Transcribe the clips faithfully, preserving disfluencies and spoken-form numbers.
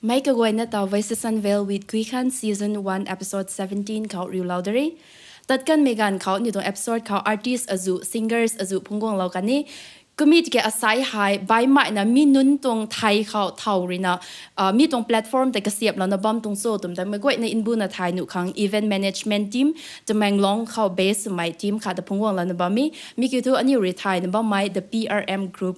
Mei kaguayna ta Voices Unveiled with Guikhan season one episode seventeen khou riulou de re. Tat kanmei ganv khou aniu tuang episode khou artist azuh, singers azuh phungc guanglou kan e. Kumna tiki asai hei baihmei na mi nunc tuang thei khou thow ruina, ah, mi tuang platform tei kasiaplouna bam tuang cho twmei ta meic guayna nbuna thay nuh khang event management team, Tamenglong khou base swmei team khat ta phungc guanglouna bam e. Mi kiu thu aniu rui thayna bammei the P R M group.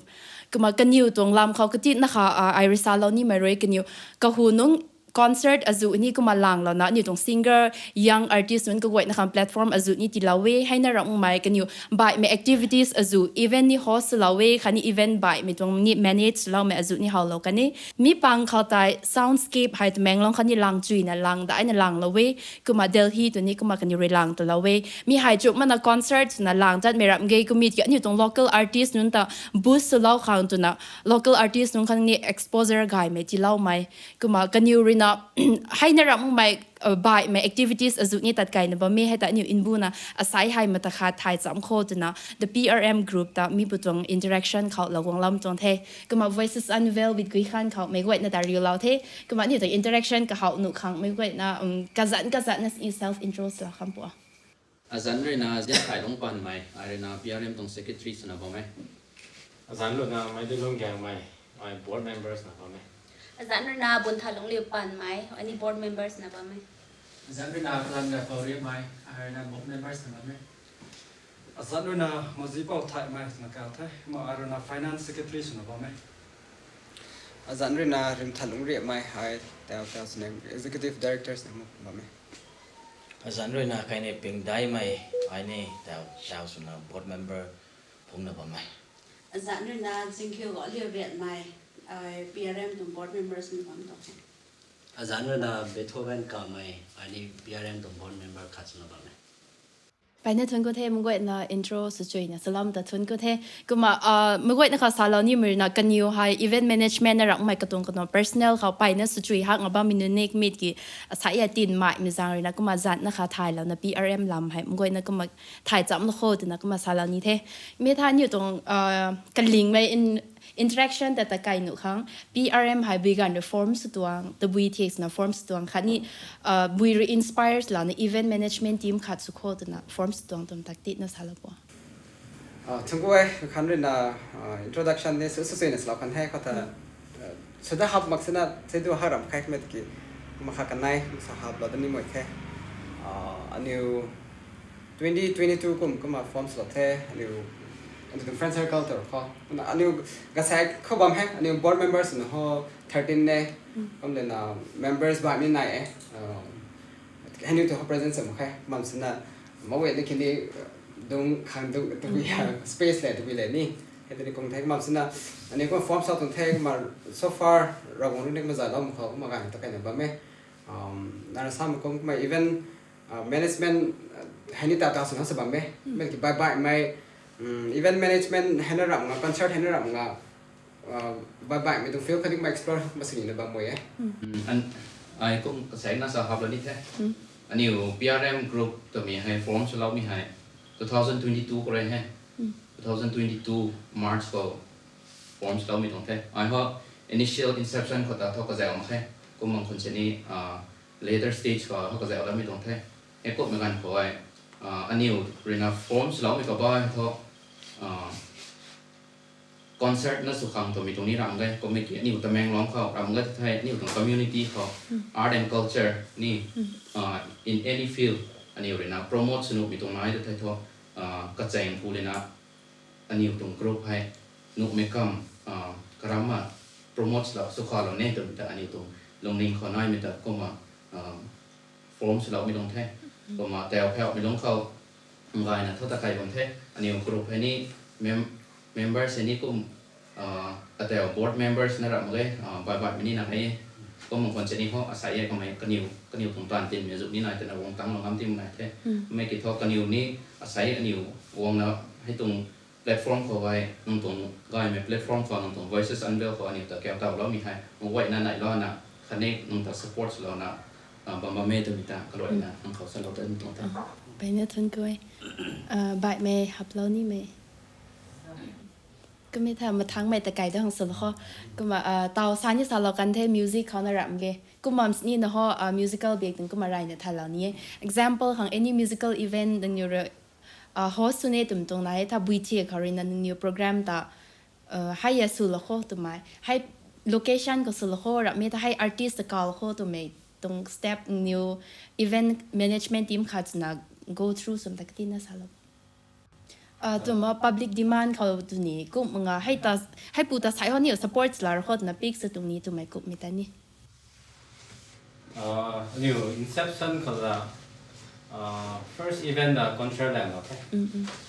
Kumna kaniw tuang lam khou katitna kha, ah, ai rui salou nimei rui kaniw kahu nungc concert azuh ni kumna langlouna aniu tuang singer, young artist nunc kaguayna khang platform azuh ni tiilou e. Heina ramhmei kaniw baihmei activities azuh event ni host lou e, khatni event baihmei tuang ni manage loumei azuh ni howlou kan e. Mi pang khou tei soundscape hei Tamenglong khatni lang chuyna lang daina langlou e. Kumna Delhi tu ni kumna kaniw rui lang talou e. Mi hei chuk mana concert swna lang tatmei ramh ge. Kumna tiki aniu tuang local artist nunc ta boost swlou khang twna local artist nunc khang ni exposure gaymei tiiloumei. Kumna kaniw ruina heina ramhmei, uh, baihmei activities azuh ni tat kayna bam e. Hei ta aniu nbuna asai hei mata khat thay cham khou twna the P R M group ta mi pu tuang interaction khou lou guanglam tuang the. Kumna Voices Unveiled with Guikhan khou meic guayna ta riulou the. Kumna aniu tuang interaction kahow nuh khang meic guayna, um, kazanc kazanc na si self intro swlou kham pu. Azanc ruina Zianthailung Panmei, ai ruina P R M tuang secretary swna bam e. Azanc ruina Meiduilung Gangmei, ai board members na bam e. Azanc ruina Bunthalungliu Panmei, ani board members na bam e. Azanc ruina Kalangaipou Riapmei, ai ruina board members na bam e. Azanc ruina Mozipou Thaimei swna kau the, kumna ai ruina finance secretary swna bam e. Azanc ruina Rimthalung Riapmei, ai tau tau swna executive directors na bam e. Azanc ruina Kaineping Daimei, ai ni tau tau swna board member phungna bam e. Azanc ruina Zingkhiu Galiu Riatmei, ai P R M tuang board members na bam tuang the. Azanc ruina Beethoven Kamei, ai ni P R M tuang board member khat swna bam e. Mpeyna thuanc ku the, meic guayna intro swchuina salam ta thuanc ku the. Kumna, ah, meic guayna khou salou nimei ruina kaniw hei event management na ramhmei katuang kanu personal khou mpeyna swchui hak nga bammei nunc ni kumna tiki, ah, sai ya tinmaimei zaeng ruina kumna zanc na kha thaylouna P R M lam hei meic guayna kumna thay chamlou khou twna kumna salou ni the. Mi tha aniu tuang, ah, kalingmei in interaction ta ta kai nuh khang, P R M hei bui ganv rui form sw tuang, tabui thik swna form sw tuang khatni, ah, bui rui inspire swlouna event management team khat sw khou twna form sw tuang twmei ta titna salou pu. Ah, thuanc ku e, khan ruina, ah, introduction ni sw sw swna salou kan the, khou ta, ah, swda hap mak sina, seidu ha ram khe kumna tiki, kumna kha kanei, kumna sa haplou da nimei the. Ah, aniu twenty twenty-two kum kumna form swlou the, aniu, aniu tuang friend circle tu khou. Kumna aniu gasai khou bam he, aniu board members na ho thirteen ne, kumna na members baihmei nai e. Ah, hei aniu tu ho present sw mak khe, bam sina, meic guayna kini, dung khang dung, tabui ha, space le, tabui le ni. Hei tini kum the, bam sina, aniu kumna form sa tuang the, kumna so far, Ravguangc rui ni kumna zalou mak khou, kumna ganv ta kaina bam e. Um, nana sa mak kum kumna event, ah, management, ah, hei ni ta ta swna sa bam e. Mei ki baih baihmei, um, event management hei na ramh nga, concert hei na ramh nga, ah, baih baihmei tuang field khatni kumna explore masini na bam e. Hmm, an, ai kum kasek na sa haplou ni the. Aniu P R M group twmei hei form swloumei hei two thousand twenty-two khou rui he. Two thousand twenty-two March khou form swloumei tuang the. Ai ho initial inception khou ta thu kazauh mak khe. Kum bang khun sini, ah, later stage khou thu kazauh loumei tuang the. Hei kumna ganv khou ai, ah, aniu ruina form swloumei kabah thu, ah, concert na sw khang twmei tuang ni ramh ge, kumna ki aniu Tamenglong khou ramh ge the, aniu tuang community khou art and culture ni, ah, in any field, aniu ruina promote sw nuhmei tuang nai the thu, ah, kachaeng pu lena, aniu tuang group hei nuhmei kam, ah, karamna promote swlou, sw khalou ne twmei ta aniu tuang lungning khou naimei ta kumna, ah, form swloumei tuang the. Kumna tau phaumei lungc khou, gayna thu ta kai bam the, aniu group hei ni mem-, members hei ni kum, ah, atau board members na ramh mak ge, ah, baih baihmei ni na hei. Kum bang khun sini ho, asai e kamei kaniw, kaniw tuang taanv tinmei azuh ni nai twna guang tangclou ngam ti nai the. Mei ki thu kaniw ni, asai aniu guangna hei tuang platform khou hei, nang tuang gaymei platform khou, nang tuang Voices Unveiled khou aniu ta kau tauloumei hei, meic guayna nai louna, khatni nang ta support swlouna, ah, bam bam e twmei ta kaluaina nang khou salou ta ni tuang the. Mpeyna thuanc ku e. Ah, baihmei haplou nimei. Kumna tha mathangmei ta kai da hang sw lo kho. Kumna, ah, tau sa ni salou kan the music khou na ram ge. Kumna msni na ho, ah, musical bak tuang kumna rai na tha lou ni e. Example khang any musical event nangniw rui, ah, host sw ne twmei tuang na e tha bui thi khou rui na nangniw program ta, ah, hei ya sw lo kho twmei. Hei location khou sw lo kho ram e tha hei artist ta kau lo kho twmei tuang step nangniw event management team khat na go through swm ta kati na salou. Ah, twma public demand khou tu ni kum nga hei ta, hei pu ta sai ho ni support la ro kho twna pick sa tuang ni twmei kum mi ta ni. Ah, aniu inception khou la, ah, first event da concert lang lo the.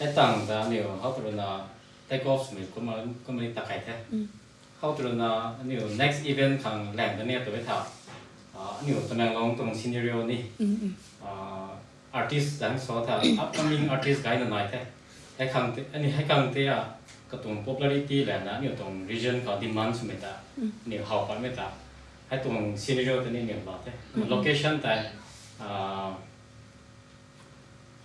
Hei tang ta aniu how to na take off swmei kumna kumna ta kai the. How to na aniu next event khang lang da ni tu e tha. Ah, aniu Tamenglong tuang scenario ni. Ah, artist zang so tha upcoming artist gay na nai the. Hei khang te, ani hei khang te a katuang popularity lana aniu tuang region khou demand swmei ta, aniu how patmei ta. Hei tuang scenario ta ni aniu la the. Location ta, ah,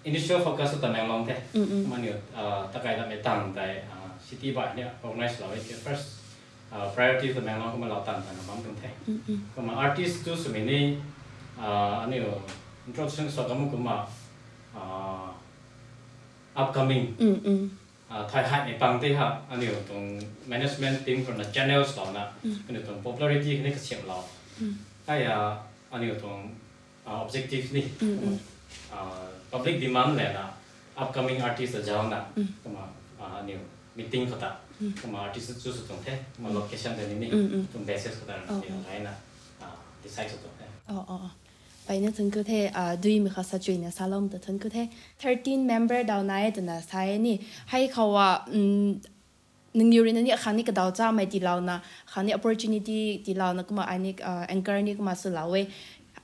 initial focus ta Tamenglong the. Kumna aniu, ah, takai lamei tang tei, ah, city bai ni organize lou e ke first, ah, priority ta Tamenglong kumna lau tang tana bam tuang the. Kumna artist tu swmei ni, ah, aniu introduction sa kamu kumna, ah, upcoming, ah, thai haimei pang te ha, aniu tuang management team khou na channels lou na, aniu tuang popularity kani kasiam lou. Hei a, aniu tuang, ah, objective ni, ah, public demand lana upcoming artist ta zau na, kumna, ah, aniu meeting khou ta, kumna artist choose tuang the, kumna location ta ni ni, tuang basis khou ta ni ni na, ah, decide sw tuang the. Pai na thun ku the, ah, duimei khou sa chuina saloumei ta thun ku the. Thirteen member daw nai twna sa e ni. Hei khou a, nangniw rui na ni akhang ni kadaw chamei tiilouna, akhang ni opportunity tiilouna kumna ai ni, ah, anchor ni kumna swlou e.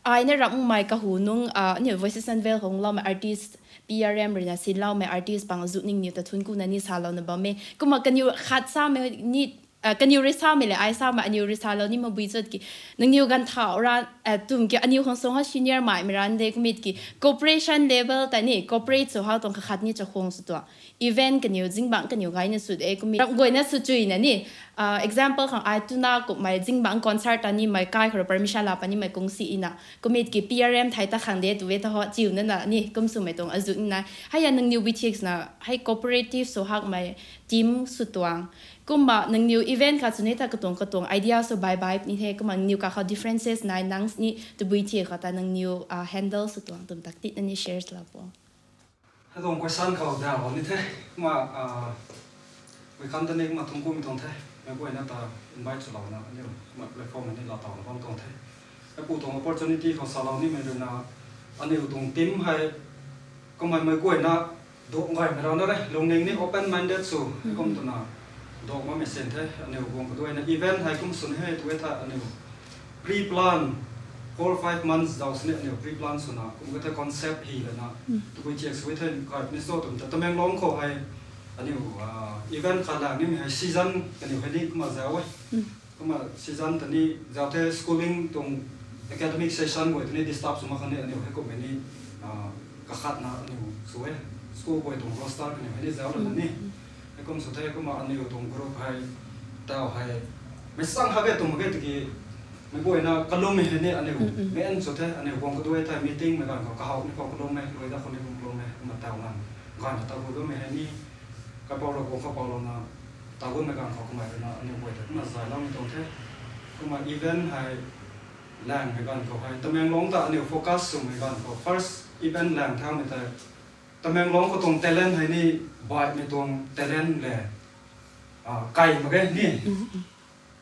Ai na ramhmei kahu nung, ah, aniu Voices Unveiled khou loumei artist, P R M rui na sinloumei artist pang azuh ningniw ta thun ku na ni salouna bam e. Kumna kaniw khat samei ni, ah, kaniw rui samei le ai samei aniw rui salou ni mabui chut ki. Nangniw ganv thau ra, ah, tum ki aniw khang song ha senior maimei ran de kumit ki. Cooperation level ta ni, cooperate sw hau tuang kakhat ni chakhwang sw tuang. Event kaniw, zingbangc kaniw gayna sw de, kumna ramh guayna sw chuina ni, ah, example khang ai tuna kumhmei zingbangc concert ta nimei kai khou rui permission la pa nimei kungsi na, kumit ki P R M thei ta khang de tu e ta ho, chiuna na ni, kum swmei tuang azuh ni na. Hei a nangniw B T X na, hei cooperative sw hakmei team sw tuang. Kumna nangniw event khat sw ni ta katuang katuang idea sw bai bai ni the, kumna nangniw kakhou differences nai nang ni tabui thi khou ta nangniw, ah, handle sw tuang twmei ta tit na ni share sw la po. Hei tuang question khou daw ni the, kumna, ah, welcome ta ni kumna thungc kumei tuang the, meic guayna ta invite swlouna aniu kumna platform ni laa tawna bam tuang the. Hei pu tuang opportunity khou salou nimei rui na, aniu tuang team hei, kumna meic guayna, duak gaymei rana le, lungning ni open minded sw, kum twna, duak mamei sin the, aniu guang kaduayna event hei kum swn he tu e tha aniu, pre-plan, four five months daw sini aniu pre-plan swna, kum ka the concept hi lana, tabui thiak sw e the, kai puni so twmei ta Tamenglong khou hei, aniu, ah, event khat la nimei hei season kaniw hei ni kumna zau e. Kumna season ta ni zau the schooling tuang academic session guay ta ni disturb sw mak khang ni aniu hei kummei ni, ah, kakhatna aniu sw e. School guay tuang roster kaniw hei ni zau lana ni. Hei kum sw the kumna aniu tuang group hei, taw hei, meic sang ha ge twm mak ge tiki, meic guayna kalummei hei ni aniu, mei an sw the aniu guang kaduay thei meeting mei ganv khou kahow ni khou kalummei, luai da khou ni kum kalummei, kumna taw nganv, ganv na taw gu dammei hei ni, kaipouc rui guang khou poulouna, taw gummei ganv khou kamei rui na aniu guay ta kumna zayloumei tuang the. Kumna event hei, laengmei ganv khou hei, Tamenglong ta aniu focus swmei ganv khou first event laeng thaumei tei, Tamenglong khou tuang talent hei ni, baihmei tuang talent le, ah, kai mak ge ni.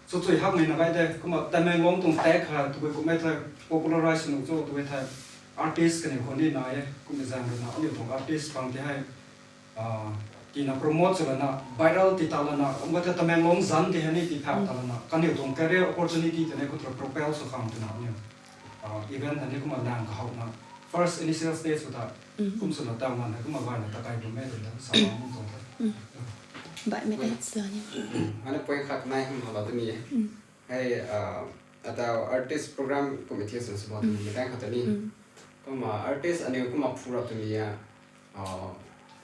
Sw chui hakmei na gay de, kumna Tamenglong tuang tag hei, tabui kummei thei, popularize sw nuh cho tabui thei, artist kaniw khou ni nai e, kumna zaeng rui na aniu tuang artist pang ti hei, ah, tina promote sw lana, viral ti ta lana, kumna the Tamenglong zanc ti hei ni ti phak ta lana, kaniw tuang career opportunity ta ni khou ta propel sw khang twna aniu, ah, event hei ni kumna laeng kahowna, first initial stage khou ta, kum swna taw nganv hei kumna gayna ta kai bammei rui na sa bam tuang the. Baihmei ta sw ni. Ana point khat nai hum halou tw ni e. Hei, ah, ataw artist program committee swn sw bam twmei tang khat ta ni. Kumna artist aniu kumna phu rap twmei a, ah,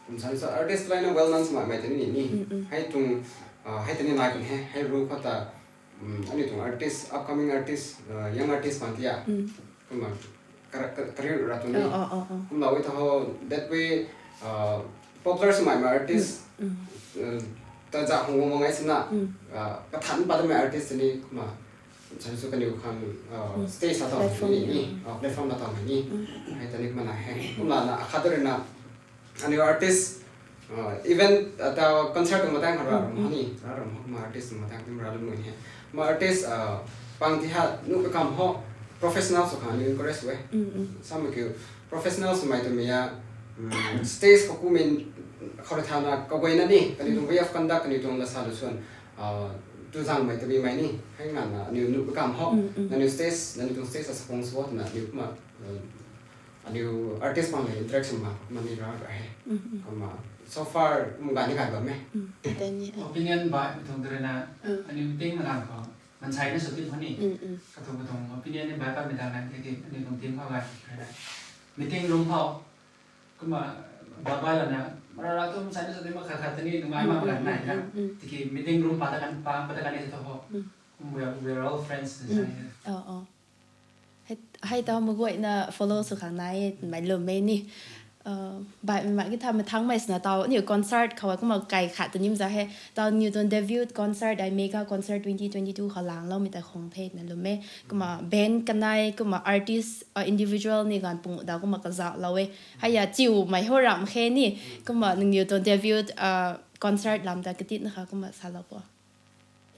kum sa ni sa artist layna well known swmei ta ni ni. Hei tuang Ah, hei tei ni nai kan he, hei ru khou ta, um, aniu tuang artist, upcoming artist, uh, young artist pan tia. Kumna, kar-, kar-, career ra tuang ni. Oh, oh, oh, oh. Kumna wei ta ho, that way, uh, popular swmei ma artist, uh, ta za hung wang ngai sina, uh, kathan pat mei artist ni, kumna, chan su kaniw khang, uh, stage sa tau platform ni, ni, uh, platform la tau ni. Hei tei ni kumna he. Kumna na, akhat rui na, aniu artist, uh, event, uh, ta concert tuang matang khou ra ram ho ni, ra ram ho, ma artist tuang matang tim ra lum ni he. Ma artist, uh, pang ti ha, nu ka kam ho, professional sw khang ni encourage we. Samei kiu, professional swmei twmei a, um, stage khou kumin, khou ra thana, kaguayna ni, kaniw tuang way of conduct, kaniw tuang lasa lu suan, uh, tu zangmei twmei mei ni, hei ngan na, aniu nu ka kam ho, aniu stage, aniu tuang stage a sapong sw na, aniu kumna, uh, aniu artist pang le interaction ma, mani ra ra he. Kumna, so far, um, gani gay bam e. Tei ni, uh, opinion bai, mi tuang tei rui na, aniu meeting na ganv khou, mansei na sw tim khou ni. Katuang katuang opinion ni bai pat mei tang na, tiki, aniu tuang team khou ganv rui na. Meeting room khou, kumna, ba bai lana, mara ra tu mansei na sw tim ma khat khat tei ni, nungai ma ganv nai na. Tiki meeting room pa ta kan, pa, pa ta kan ni tu ho. Kum we are, we are all friends, sa ni. Oh, oh. Hei, hei tau maguayna follow sw khang nai e, mei lum e ni. Uh, bai mei ma ki tha mathangmei swna tau, aniu concert khou kumna kai khat tei ni mza he. Tau niw tuang debut concert, ai mega concert twenty twenty-two khou langloumei ta khang the na lum e. Kumna band kanei, kumna artist, uh, individual ni ganv pung da kumna kazauhlou e. Hei a chiumei ho ram khe ni. Kumna nangniw tuang debut, uh, concert lam ta katit na kha kumna salou po.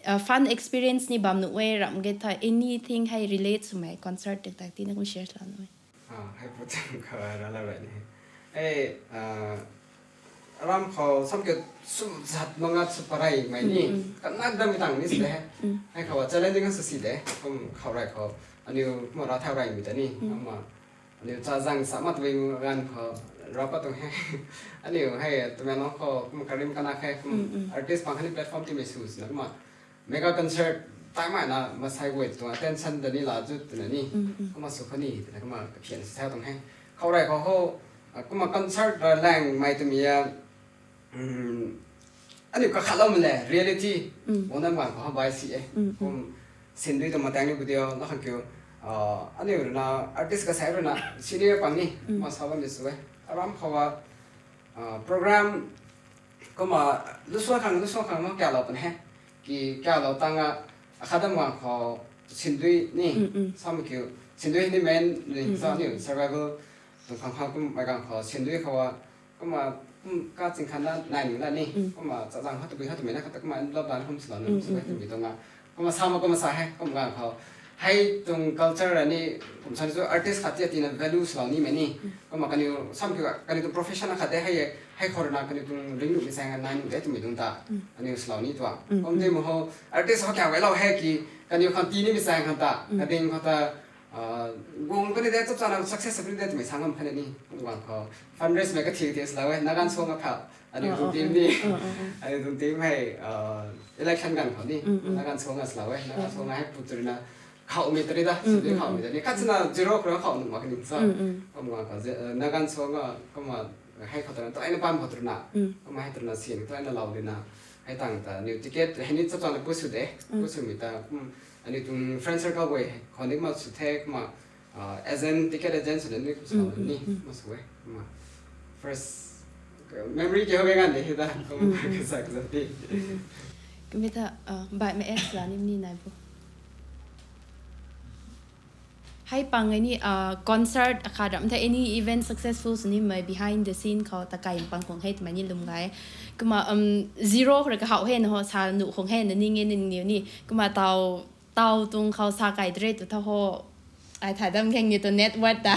Uh, fun experience ni bam nuh e, ram ge tha anything hei relate swmei concert tak tak tina kum share la nuh e. Ah, hei pu chang khou ra la bai ni. Ei, ah, ram khou sam ke sum zat manga sw parai mei ni. Kan nak dam tang ni si de. Hei khou challenging sa si de. Kum khou rai khou. Aniu kumna ra thau rai mei ta ni. Ama Aniu cha zang sa mat wing ganv khou, rap pat tuang he. Aniu hei, Tamenglong khou, kum karim kana khe, kum artist pang khatni platform timei sw sina kumna. Mega concert, tai mai na, masai guay tuang attention da ni la zut twna ni. Kumna sw khatni, twna kumna kaphian sa tuang he. Khou rai khou ho, ah, kumna concert ra lang mei twmei a, um, aniu kakhatlou mei le, reality. Bangdam ganv khou ha bai si e. Kum, sindui tuang matang ni video, na khang kiu, ah, aniu rui na, artist kasai rui na, senior pang ni, ma sa bam ni sw e. Aram khou a, ah, program, kumna, lusuan khang, lusuan khang, ma kya lou pan he. Ki kya lou tang a, akhat dam ganv khou, sindui ni, sam kiu, sindui ni main, ni, sa ni, survival, tuang khang khang kum, mai ganv khou, sindui khou a, Kumna, kum, kaching khat na nai ni la ni. Kumna, chazang khat tabui khat twmei na khat kumna, envelope dan kum swlou ni, swlou twmei tuang a. Kumna, sa ma kumna sa he, kum ganv khou. Hei tuang culture ni, kum sa ni chu artist khat tia tina value swlou nimei ni. Kumna, kaniw, sam kiu, kaniw tuang profession khat de hei, hei khou rui na kaniw tuang ring nuh mi sang nai nuh de twmei tuang ta. Kaniw swlou ni tuang. Kum ti mo ho, artist ho kya wai lou he ki, kaniw khang ti nimei sang khang ta. Kading khou ta, Ah, guang puni de, chap chana success puni de, twmei sang ngam khat ni, guang khou. Fundraise mei kathi ti swlou e, Nagan Song a phau. Aniu tuang team ni. Aniu tuang team hei, ah, election ganv khou ni. Nagan Song a swlou e, Nagan Song a hei pu tw rui na. Khou mi tari da, sidi khou mi tari. Khat sina zero khou khou nuh mak ni sa. Kum guang khou, eh, Nagan Song a, kumna hei khou tw rui na, tu ai na pam khou tw rui na. Kumna hei tw rui na sin, tu ai na lou di na. Hei tang ta, aniu ticket, hei ni chap chana pu sw de. Pu sw mi ta, kum, Aniu tuang friend circle guay, khou ni ma sw the, kumna, ah, agent, ticket agent sw de ni, kum sw ni, ma sw e, kumna. First, memory ki ho ge ngan de, hei ta, kumna, kasa kasa ti. Kumna ta, ah, bai mei ex la ni ni nai bo. Hei pang ni, ah, concert akhat ram the, any event successful sw nimei behind the scene khou ta kai pang khang hei twmei ni lum gay. Kumna, um, zero khou rui kahou hei na ho, sa nuh khang hei na ning e ning niw ni. Kumna tau Tau tuang khou sa kai dre tu tha ho. Ai tha dam kheng ni tu net worth ta.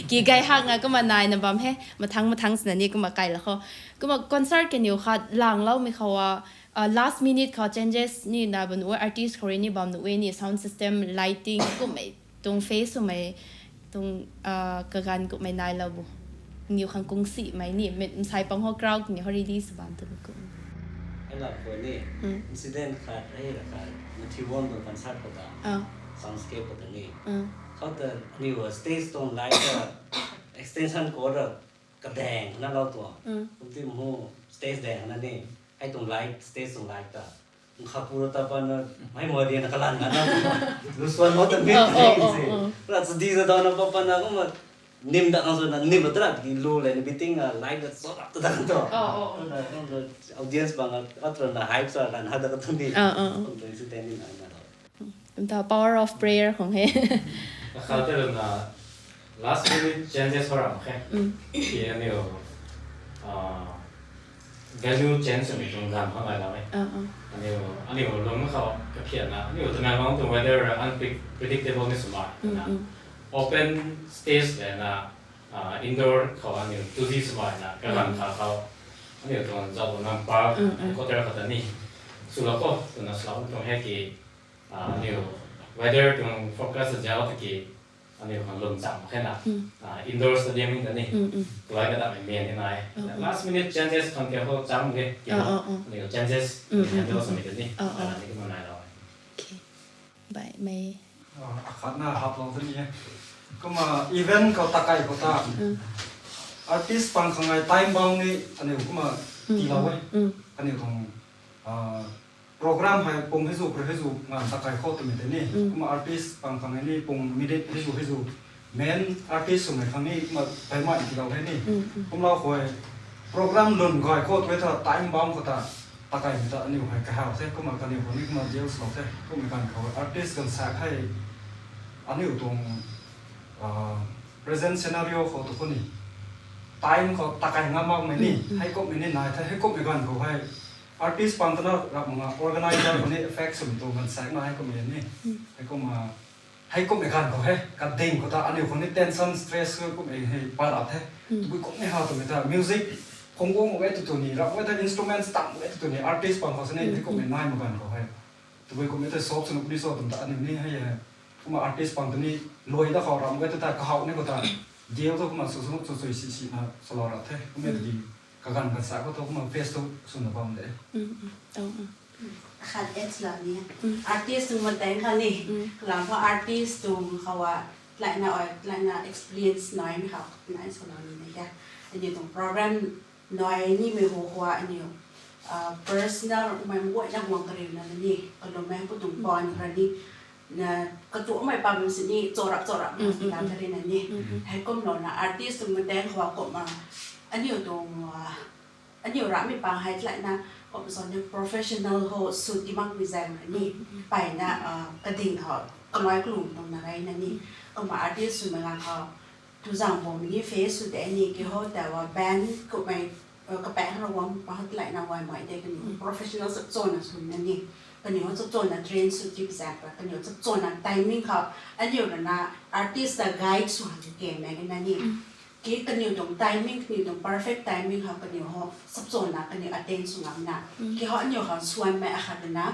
Ki gay hak nga kumna nai na bam he. Mathang mathang sina ni kumna kai la khou. Kumna concert kaniw khat langloumei khou a, ah, last minute khou changes ni na bam nuh e, artist khou rui ni bam nuh e ni sound system, lighting, kummei tuang face swmei Tuang, ah, kaganv kummei nai lou bo. Niw khang kung simei ni, mi, msai pang ho crowd ni ho release bam tu ni kum. Hei la khou ni, incident khat, hei la khat, Matthew Wong tuang concert khou ta, ah, soundscape khou ta ni. Ah. Khou ta, aniw stage tuang light ta, extension cord ta, kadaeng na lou tuang. Mm. Kum ti mu, stage daeng na ni, hei tuang light, stage tuang light ta. Khapura ta pana, mai mo dia na kalan na na. Lu suan mo ta bit Oh, oh, oh, se. Oh. Ra sa di sa da na pa pana ko ma nim da kan so na nim da ra di lu le ni biting a light da so da da to. Oh, oh, oh. Na kan audience bang a atra na hype sa kan ha da ka tun di. Oh, oh, oh. Kan to si ten ni na na. The power of prayer khong he. Kha te na last minute changes ho ram khe. Mm. Ki aniu, ah, value change ni tuang ganv hang ai lam e. Ah, ah. Aniu, aniu lung khou kaphian na, aniu tana long tuang weather unpredictable ni swmai Mm, na. Mm. Open stage le na, ah, indoor khou aniu tuzi swmai na, kalam Mm, mm. kha khou. Aniu tuang zau nam pa, Mm, mm. quarter kata ni. Sula ko, tuna sula tuang he ki, ah, aniu weather tuang focus zau ta ki, aniu khang lum cham khe na. Mm. Ah, indoor stadium in ta ni. Mm, mm. Kulai ka ta mei men ni nai. Mm, mm. Last minute changes khang ke ho cham ge. Ki Ah, na. Ah, ah. Aniu changes Mm, mm, handle mm, sa mm. mei ta ni. Ah, ah. Ah, ni kumna nai lo. Okay. Bai mei. Ah, akhat na hap lo ta ni e. Kumna event khou takai khou ta. Mm. Artist pang khang ai time bound ni aniu kumna Mm, ti lo mm, e. Mm. Aniu khang, ah, program hei pung hei zu, pre hei zu, ngan takai khou twmei tei ni. Mm. Kumna artist pang khang ni pung minute hei zu, hei zu. Main artist swmei khang ni, kumna bai mai ti lo hei ni. Mm, mm. Kumlou khou hei, program lun gay khou twmei ta time bound khou ta, takai mei ta aniu hei kahau the, kumna kaniw khou ni, kumna deals lo the, kumna kan khou artist kan sak hei, aniu tuang, ah, present scenario khou tu khou ni. Time khou takai ngam mak mei ni, Mm, mm. hei kumna ni nai the, hei kumna kan khou hei. Artist pang tana rap mak nga organizer khou ni effect swmei tuang kan sak na hei kumna ni. Mm. Hei kumna, hei kumna kan khou hei, kading khou ta, aniu khou ni tension, stress khou kumna hei, pa la the. Mm. Tabui kumna hau twmei ta, music, khong gong mak e tu tu ni, rap mak e ta instruments tam mak e tu tu ni, artist pang khou sa ni, Mm, hei kumna Mm. nai mak kan khou hei. Tabui kumna ta soap swna puni so twmei ta, aniu ni hei, hei. Kumna artist pang tu ni, loi da khou rap mak e tu ta, kahau ni khou ta, deal tu kumna su su, su su, si si na, salou ra the. Kumna Mm. di, kaganv kan sa khou tu kumna face tu swna bam de. Mm, mm. Oh, mm. Khat et la ni. Mm. Artist tuang mateng kha ni. Mm. Kalam khou artist tuang khou a, tlaina oi, tlaina experience nai mi khou, nai so la ni na ya. Aniu tuang program nai ni mei hu khou a, aniu, ah, personal mei mei guayna guang kariu na ni. Kalum mei pu tuang Mm. pon kha ni. Na, katuak mei pam si ni, chorap, chorap, Mm, mm, la mm. kari na ni. Mm, mm. Hei kum lo na artist tuang mateng khou a kum a, aniu tuang, ah, aniu rap mi pang hei tlaina, kum so ni professional ho, suit ti mak mi zang na ni. Mm, mm. Pai na, ah, kading ho, kamai kalum tuang na gai na ni. Mm. Kumna artist swmei ganv khou, tu zang bo mi ni face sw de ni, ki ho ta wa band kumei, uh, kapang ro wang pa hat lai na wai mai de kaniw Mm. professional sap chon na sw na ni. Kaniw ho sap chon na train sw tip zat pa, kaniw sap chon na timing khou, aniu rui na artist ta guide sw han ke mei na ni. Mm. Ki kaniw tuang timing, kaniw tuang perfect timing khou kaniw ho sap chon na kaniw attend sw ngam na. Mm. Ki ho aniu khang swan mei akhat na,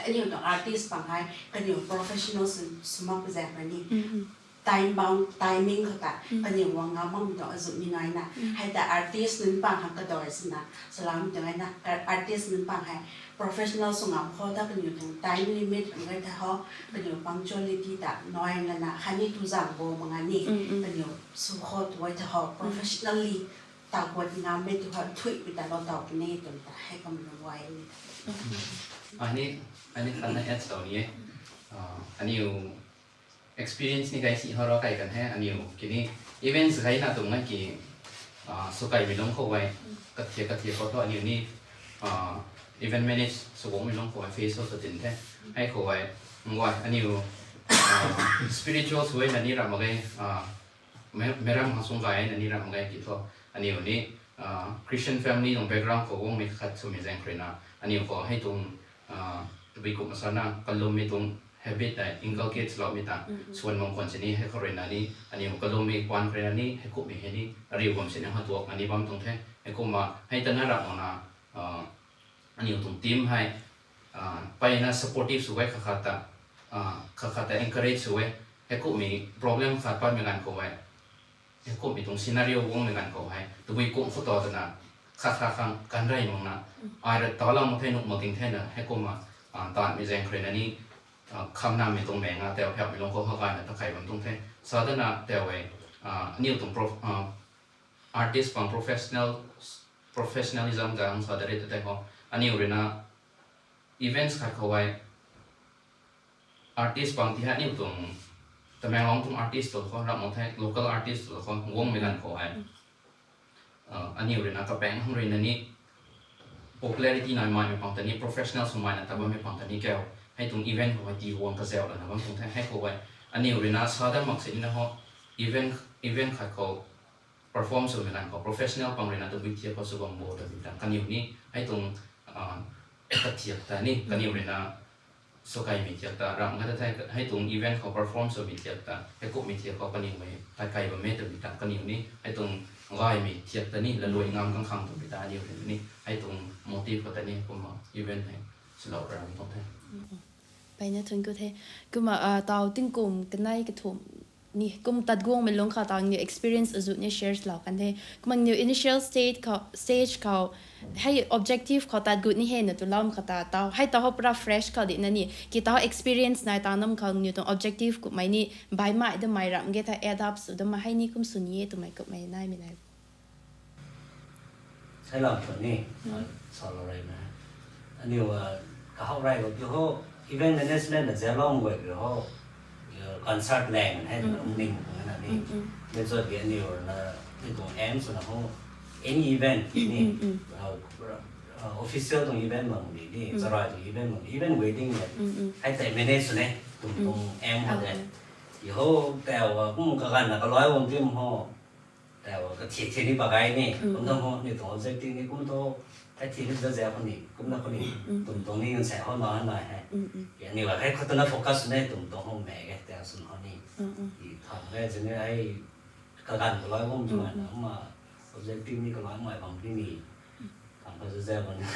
aniu tuang artist pang hei, kaniw professional sw, sw mak zat pa ni. Mm, mm. Time bound, timing khou ta, Mm. kaniw wang ngam mak mi tuang azuh ni nai na. Mm. Hei ta artist nunc pang hang kador sina, salam tuang ai na, ka-, artist nunc pang hei, professional sw ngam khou ta kaniw tuang time limit ram gai ta ho, kaniw punctuality ta nai na na, khatni tu zang bo mak nga ni, Mm, mm. kaniw sw khou tu ai ta ho, Mm. professionally ta guat ngam mei tu ho, thui pi ta lo tau pi ni tuang ta, hei kam na wai ni ta. Mm. Ani, ani khatna add sw ni e. Ah, aniu experience ni kai si ho ro kai kan he, aniu kini events kai na tuang ngai ki, ah, sw kai mi lung khou ai, kathia kathia khou tu aniu ni, ah, event manage sw guang mi lung khou ai face ho sw tin the. Hei khou ai, ngwai aniu, ah, spiritual sw ai na ni ram mak ge, ah, me-, meram ha sung kai na ni ram mak ge ki thu, aniu ni, ah, Christian family tuang background khou guang mi khat sw mi zaeng khrui na, aniu khou hei tuang, ah, tabui kum sa na, kalum mi tuang habit ta, inculcate lou mi ta, Mm, mm. swan bam khwan sini hei khou rui na ni, aniu kalum mi kwan khrui na ni, hei kup mi hei ni, ariu bam sini hatuak na ni bam tuang the, hei kum ma, hei ta na ram mak na, ah, aniu tuang team hei, ah, pai na supportive sw e khat khat ta, ah, khat khat ta encourage sw e, hei kup mi problem khat pat mi ganv khou e, hei kummei tuang scenario guang mei ganv khou hei, tabui kum khou ta twna, khat khat khang kan rei mak na, ai ra ta lam mak the nuh mak ting the na, hei kum ma, ah, tan mi zaeng khrui na ni, ah, kham na mi tuang mei nga tau phau mi lung khou ha kai na ta kai bam tuang the. Sa ta na tau e, ah, aniu tuang prof-, ah, artist pang professional, professionalism ta hang sa da re ta tei ho. Aniu rui na, Events khat khou hei artist pang ti hei aniu tuang Tamenglong tuang artist tu khou, ramh mak the local artist tu khou guangmei ganv khou hei aniu ruina kapaeng hang ruina ni popularity nai maimei pang ta ni, professional sw maina ta bammei pang ta ni kau, hei tuang event khou hei ti guang kazauh lana bam tuang the. Hei khou hei aniu ruina sa dat mak sini na ho, event event khat khou perform swmei ganv khou professional pang ruina tabui thiak khou sw bam bo ta bi ta kaniw ni hei tuang kathiak ta ni kaniw ruina swkaimei thiak ta ram khat the, hei tuang event khou perform swmei thiak ta hei kummei thiak khou kaniwmei takai bammei ta bi ta kaniw ni hei tuang gaymei thiak ta ni lalui ngam kang khang ta bi ta aniu ruina ni hei tuang motive khou ta ni kumna event hei swlou ram tuang the. Mpeyna thun ku the. Kumna tau tingkum kanei kathumh ni kum tat guangmei lungc khou tau niw experience azuh ni share lou kan the. Kumna niw initial stage khou, stage khou hei objective khou tat gut ni hei na tu lam khou ta tau hei tau ho pura fresh khou di na ni ki tau experience nai tau nam khou niw tuang objective kummei ni baihmei damei ramh ge tha add up sw damei hei ni kum sw ni e twmei kummei naimei nai. Hei lam khou ni salou rei na aniu kahow rei khou ti ho event management na zalou guay pi ho concert lang hei na ning na ni mei cho di aniu na ni tuang aim swna ho any event ni official tuang event bam di ni charai tuang event bam event wedding na hei tei manage swna kum tuang aim khou de ti ho tau kum kaganv na kaloi bam tim ho tau kathiak thiak ni pagai ni kum tuang ho ni tuang objective ni kum tu hei thiak ni za za khou ni kumna khou ni tum tuang ni ngan sa ho na nai hei aniu hei khou tana focus swna tum tuang ho mei ge tau swn ho ni i tham ge zini hei kaganv kaloi bam twna kumna objective ni kaloimei bam di ni tham khou za za bam ni.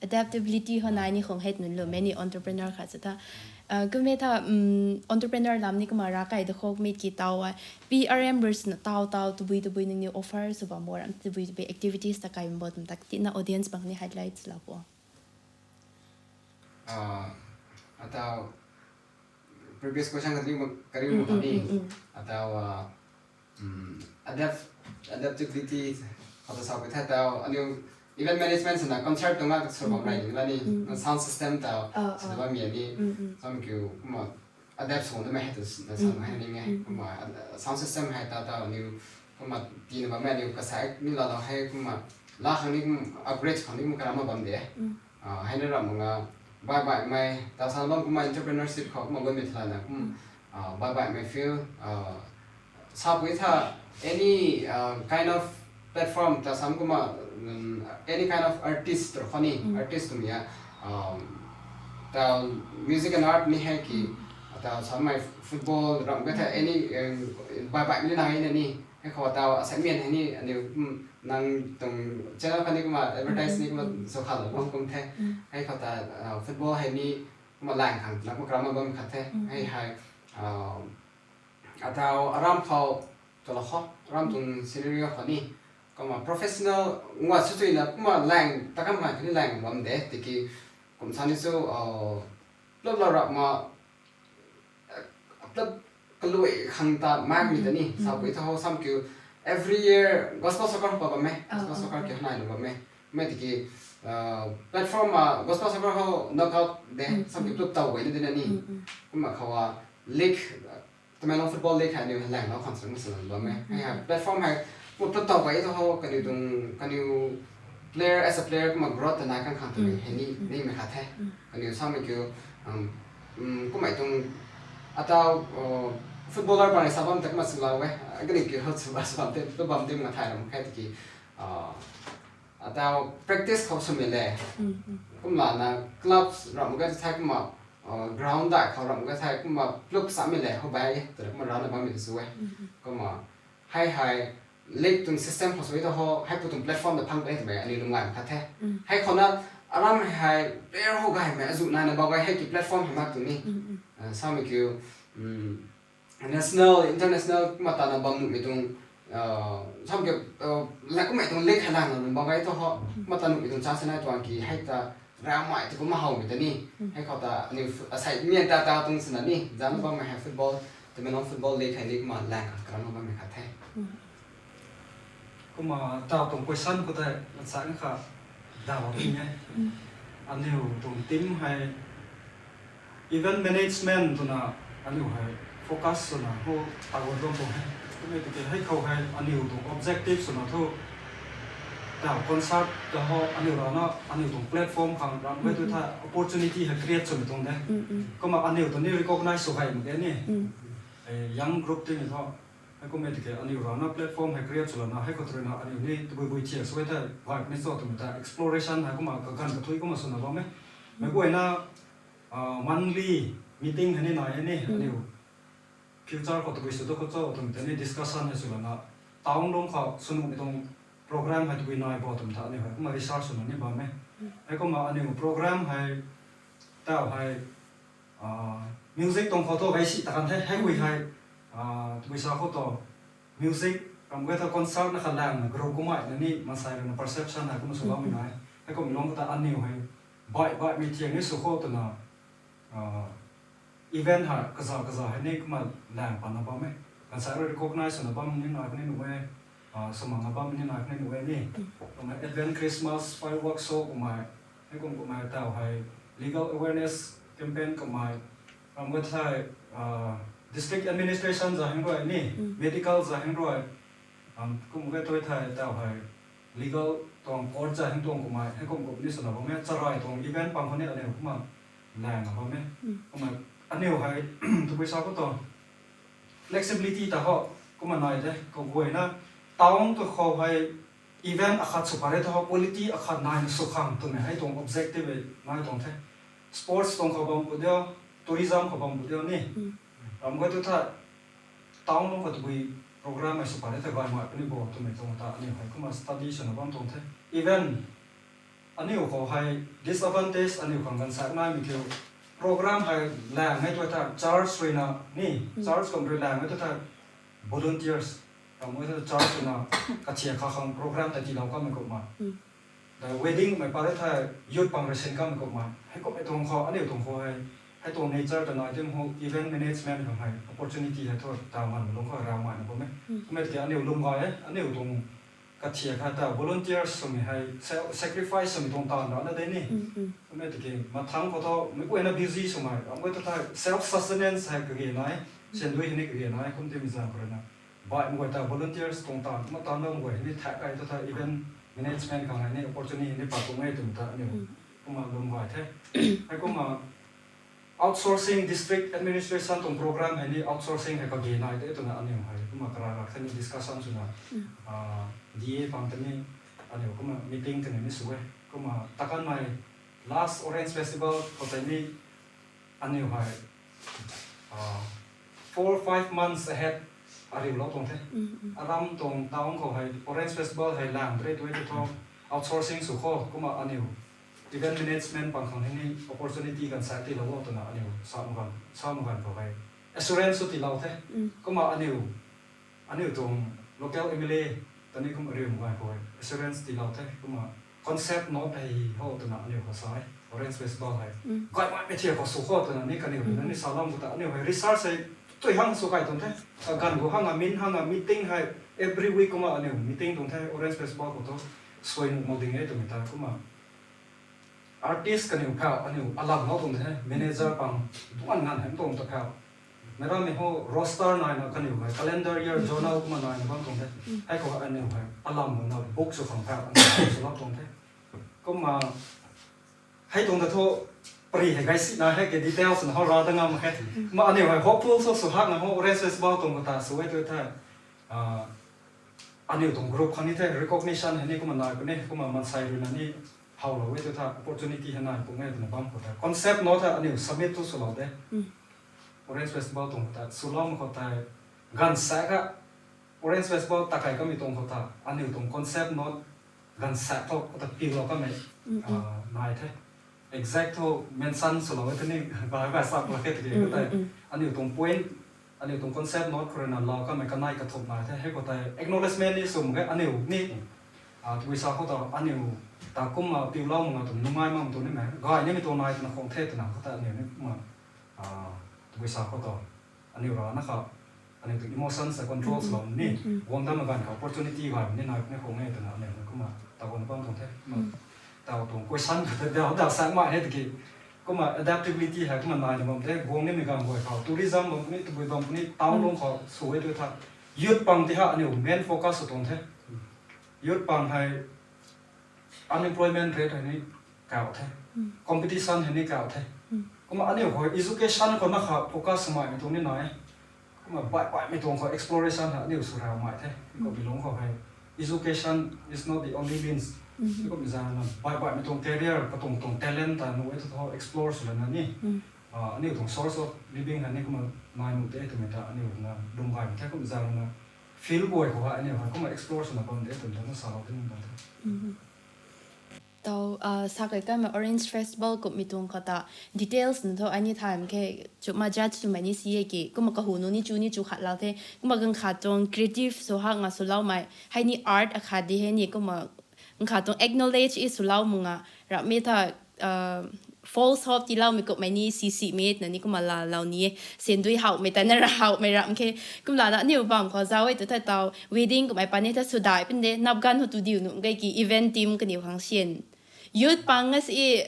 Adaptability ho nai ni khong hei nunc lwmmei ni entrepreneur khat sa tha. Kummei tha entrepreneur lam ni kumna rav kai da khou mi ki tau e P R M rus na tau tau tabui tabui nangniw offer sw bam bo ram tabui tabui activities ta kai bam bo twmei ta tina audience bang ni highlight lou bo. Atau previous question kariu kariu mo ni atau adapt adaptability khou ta sa pui the tau aniu event management swna concert tuang na sw bam rei ni la ni sound system tau sw bam mi ni sam kiu kumna adapt sw na mei hei tu na sa hei ni nge kumna sound system hei ta tau aniu kumna tina bammei aniu kasak ni laalou hei kumna la khang ni kum upgrade khang ni kum karam bam de. Hei na ram nga baih baihmei tau sa bam kumna entrepreneurship khou kumna gunmei thalana kum baih baihmei field sa pui tha any kind of platform ta sam kumna any kind of artist rui khou ni artist twmei a tau music and art ni hei ki tau sammei football ram ka the any baih baihmei na hei na ni hei khou tau assignment hei ni aniu nang tuang channel khatni kumna advertise ni kumna sw khalou bam kum the. Hei khou ta football hei ni kumna lang khang na kumna karam bam khat the hei hei atau aram khou twlou khou aram tuang scenario khou ni kumna professional ngat sw chuina kumna lang ta kam ngai kani lang bam de tiki kum sa ni chu plup lou rap ma plup kalui khang ta makmei ta ni sa pui tha ho sam kiu every year gospel soccer pa bam e gospel soccer ki hanai lou bam e mei tiki platform ma gospel soccer ho knockout de sam kiu plup tau guay ni de na ni kumna khou a league Tamenglong football league hei aniu hei lang lou khang sw na sa bam e hei hei platform hei kumna plup tau guay tha ho kaniw tuang kaniw player as a player kumna growth ta nai kang khang twmei hei ni nimei khat the kaniw samei kiu kummei tuang atau footballer pang sa bam ta kumna swlou e kaniw kiu ho sw bam te plup bam te kumna thay ram khe tiki atau practice khou swmei le kumlana clubs ram ka thei kumna ground dai khou ram ka thei kumna plup samei le ho bai twna kumna rana bammei ta sw e kumna hei hei league tuang system khou sw ta ho hei pu tuang platform ta phang e twmei aniu lung ngai khat the hei khou na aram hei player ho gaymei azuh naina bam gay hei ki platform hei mak tuang ni samei kiu national international kumna tana bam nuhmei tuang sam kiu la kummei tuang league hei lang na bam gay tha ho kumna ta nuhmei tuang chance nai tuang ki hei ta ramei tu kumna howmei ta ni hei khou ta aniu asei mian ta ta tuang swna ni zana bammei hei football Tamenglong football league hei ni kumna lang khang karam bammei khat the. Kumna tau tuang question khou tei masa kha daw ti e. Aniu tuang team hei event management twna aniu hei focus swna ho taguan tuang tuang hei. Kumei tiki hei khou hei aniu tuang objective swna thu ta concert ta ho aniu rana aniu tuang platform khang ram hei tu tha opportunity hei create swmei tuang de. Kumna aniu tu ni recognize sw hei mak e ni. Eh, young group ti ni tho. Hei kumei tiki aniu rana platform hei create swlana hei khou tu ruina aniu ni tabui bui thiak sw e the gay puni cho twmei ta exploration hei kumna kaganv kathui kumna swna bam e. Mei guayna monthly meeting hei ni nai e ni aniu future khou tabui sw tu khou cho twmei ta ni discussion hei swlana town lung khou swnuhmei tuang program hei tabui nai bo twmei ta aniu hei kumna research swna ni bam e. Hei kumna aniu program hei tau hei music tuang khou thu gay si ta kan the, hei ui hei tabui sa khou tu music ram guay tha concert na kha lang na group kumna na ni mansei rui na perception hei kumna swloumei nai. Hei kumna lung khou ta aniu hei baih baihmei thiak ni sw khou twna event hei kaza kaza hei ni kumna lang patna bam e. Kansei rui recognize swna bam ni nai kuni nuh e, swmang na bam ni nai kuni nuh e ni. Kumna event, Christmas firework show kumna hei kum kumna tau hei legal awareness campaign kumna ram guay thei district administration za heng rui ni medical za heng rui kum guay tui thei tau hei legal tuang court za heng tuang kumna hei kum kum ni swna bam e. Charai tuang event pang khou ni aniu kumna lang na bam e. Kumna aniu hei tabui sa khou tu flexibility ta ho kumna nai de, kaguayna town tu khou hei event akhat sw pare ta ho quality akhat naina sw khang twmei hei tuang objective e nai tuang the. Sports tuang khou bam pu dio, tourism khou bam pu dio ni ram guay tu tha town lung khou tabui program hei sw pare ta gaymei puni bo twmei tuang ta aniu hei kumna study swna bam tuang the. Event aniu khou hei disadvantage aniu khang gansak naimei kiu, program hei lang e tu tha church rui na ni, church kum rui lang e tu tha volunteers ram guay tu church rui na kathiak kha khang program ta tiilou kamei kumna wedding mei pare thei youth pang rui sin kamei kumna hei kummei tuang khou aniu tuang khou hei hei tuang nature ta nai tim ho event management khang hei opportunity hei thu ta man lung khou raumei na bam e. Kumei tiki aniu lwm gay e, aniu tuang kathiak kha ta volunteers swmei hei sacrifice swmei tuang taanv rana de ni. Kumei tiki mathang khou thu meic guayna busy swmei ram guay tu thei self sustenance hei kage nai, sandui hei ni kage nai kum timei zaeng khou rui na baihmei guay ta volunteers tuang taanv kumna taanvloumei guay hei ni thak kai tu thei event management khang hei ni opportunity ni pat tuang e twmei ta aniu kumna lwm gay the. Hei kumna outsourcing, district administration tuang program hei ni outsourcing hei kage nai de twna aniu hei kumna kara rak the ni discussion swna D A pang ta ni aniu kumna meeting kani ni sw e. Kumna takanmei last Orange Festival khou tei ni aniu hei four five months ahead ariulou tuang the. Aram tuang town khou hei Orange Festival hei lang pare tu e tu thu outsourcing sw khou kumna aniu event management pang khang hei ni opportunity gansak tiilou o twna aniu sa mak ganv khou hei assurance sw tiilou the. Kumna aniu aniu tuang local M L A ta ni kum ariu mak ganv khou hei assurance tiilou the. Kumna concept note hei ho twna aniu khou sa e, Orange Festival hei gaymei mei thiak khou sw khou twna ni kaniw rui na ni salou khou ta aniu hei research hei tui hang sw kai tuang the. Kaganv khou hang a min hang a meeting hei every week kumna aniu meeting tuang the Orange Festival khou tu suai nuh mak ding e twmei ta kumna artist kaniw phau aniu alam lou tuang the, manager pang duan nganv hei tuang ta phau. Meic rammei ho roster naina kaniw hei calendar year journal kumna naina bam tuang the. Hei khou aniu hei alam na book sw khang phau aniu swlou tuang the. Kumna hei tuang ta thu pari hei gay si na hei ke details na ho ra da ngam khe. Kumna aniu hei hopeful sw sw hak na ho Orange Festival tuang khou ta sw e tu the. Aniu tuang group khang ni the recognition hei ni kumna nai puni, kumna mansei rui na ni howlou e tu tha opportunity hei nai pung e twna bam khou the concept note hei aniu submit tu swlou de. Orange Festival tuang khou ta swlou mak khou tei ganvsaekc kha Orange Festival takai kamei tuang khou ta aniu tuang concept note ganvsaekc thu khou ta piulou kamei nai the. Exact thu mention swlou e tei ni gay gay sak la khe tiki khou tei aniu tuang point aniu tuang concept note khou rui na lau kamei kanei kathumh nai the. Hei khou tei acknowledgement ni sw mak ge aniu ni tabui sa khou ta aniu ta kumna piulou mak na tuang nungai mak tuang nimei gay nimei tuang nai twna khang the twna khou tei aniu ni kumna tabui sa khou ta aniu rana kha aniu tuang emotions ta control swlou ni guang dam ganv kha opportunity gay ni nai ni khang e twna aniu ni kumna ta guang bam tuang the. Tau tuang question khat ta dau dau sa mai he tiki. Kumna adaptability hei kumna nai na bam the, guang nimei ganv guay khou. Tourism bam puni, tabui bam puni, town lung khou sw e tu tha. Youth pang ti ha aniu main focus sw tuang the. Youth pang hei unemployment rate hei ni kau the. Competition hei ni kau the. Kumna aniu khou education khou na kha focus sw mai mi tuang ni nai. Kumna baih baihmei tuang khou exploration ha aniu sw rau mai the. Kumna lung khou hei education is not the only means. Kumna zangna baih baihmei tuang career, katuang tuang talent ta nu e tu tho explore sw lana ni. Ah, aniu tuang source of living ha ni kumna nai nu te twmei ta aniu na lung gay the kumna zangna field guay khou ha aniu ha kumna explore swna bam de twmei ta na salou de ni ta the. Tau, ah, sa kai kanmei Orange Festival kummei tuang khou ta details na tho ai ni time khe chuma judge swmei ni si e ki. Kumna kahu nu ni chu ni chu khat lou the. Kumna ganv khat tuang creative sw hak nga swloumei. Hei ni art akhat di hei ni kumna ganv khat tuang acknowledge i swlou mak nga. Ramhmei tha, ah, false hope tiiloumei kummei ni si si mei na ni kumna laalou ni e. Sendui hauhmei ta na ra hauhmei ramh khe. Kumlana aniu bam khou zauc e tu tha tau wedding kummei pan ni tha sw dai pun de. Nap ganv ho tu diu nu kei ki event team kaniw khang syan. Youth pang nga si,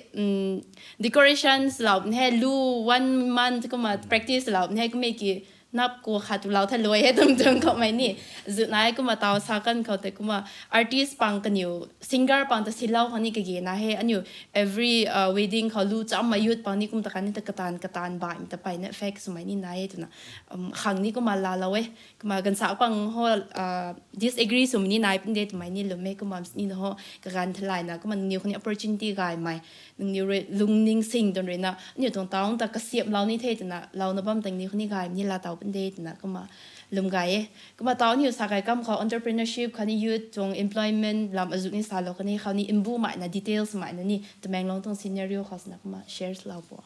decorations lou pun he lu one month kumna practice lou pun he kummei ki nap ku khat tu lou tha luai he tum tum kummei ni. Zut nai kumna tau sa kan khou te kumna artist pang kaniw, singer pang ta silou khang ni kage na he aniu every, ah, wedding khou lu chammei youth pang ni kum ta kan ni ta katan katan baihmei ta peyna effect swmei ni nai e twna, um, khang ni kumna laalou e. Kumna ganv sa pang ho, ah, disagree swmei ni nai pun de twmei ni lwm e kumna ni ho kaganv thalaina kumna nangniw khang ni opportunity gaymei. Nangniw rui lungning sing tuang ruina aniu tuang town ta kasiamhlou ni the twna louna bam tang ni khou ni gaymei ni laa tau pun de twna kumna lwm gay e. Kumna tau aniu sa kai kam khou entrepreneurship khatni youth tuang employment lam azuh ni salou khatni khou ni mbumeina details meina ni Tamenglong tuang scenario khou swna kumna share lou po.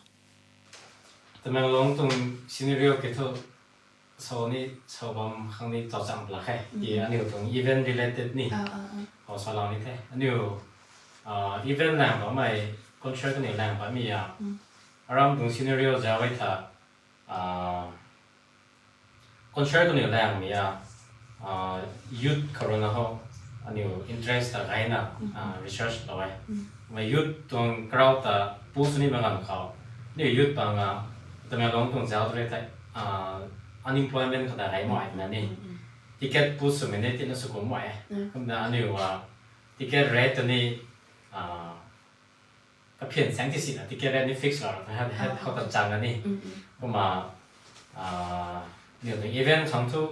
Tamenglong tuang scenario ke thu so ni so bam khang ni tau chang pla khe. Ki aniu tuang event related ni khou salou ni the. Aniu, ah, event lang bammei, concert kaniw lang bammei a, aram tuang scenario zauc e tha, ah, concert kaniw langmei a, ah, youth khou ruina ho aniu interest ta gayna, ah, research lou e. Mei youth tuang crowd ta push ni ma ganv khou aniu youth pang a Tamenglong tuang zauc tu re thei, ah, unemployment khou ta gay mai na ni. Ticket push swmei ni tina sw kum mai e. Kumna aniu, ah, ticket rate ta ni, ah, kaphian sang ti sina ticket rate ni fix lou rana how ta chang na ni. Kumna, ah, aniu tuang event khang thu,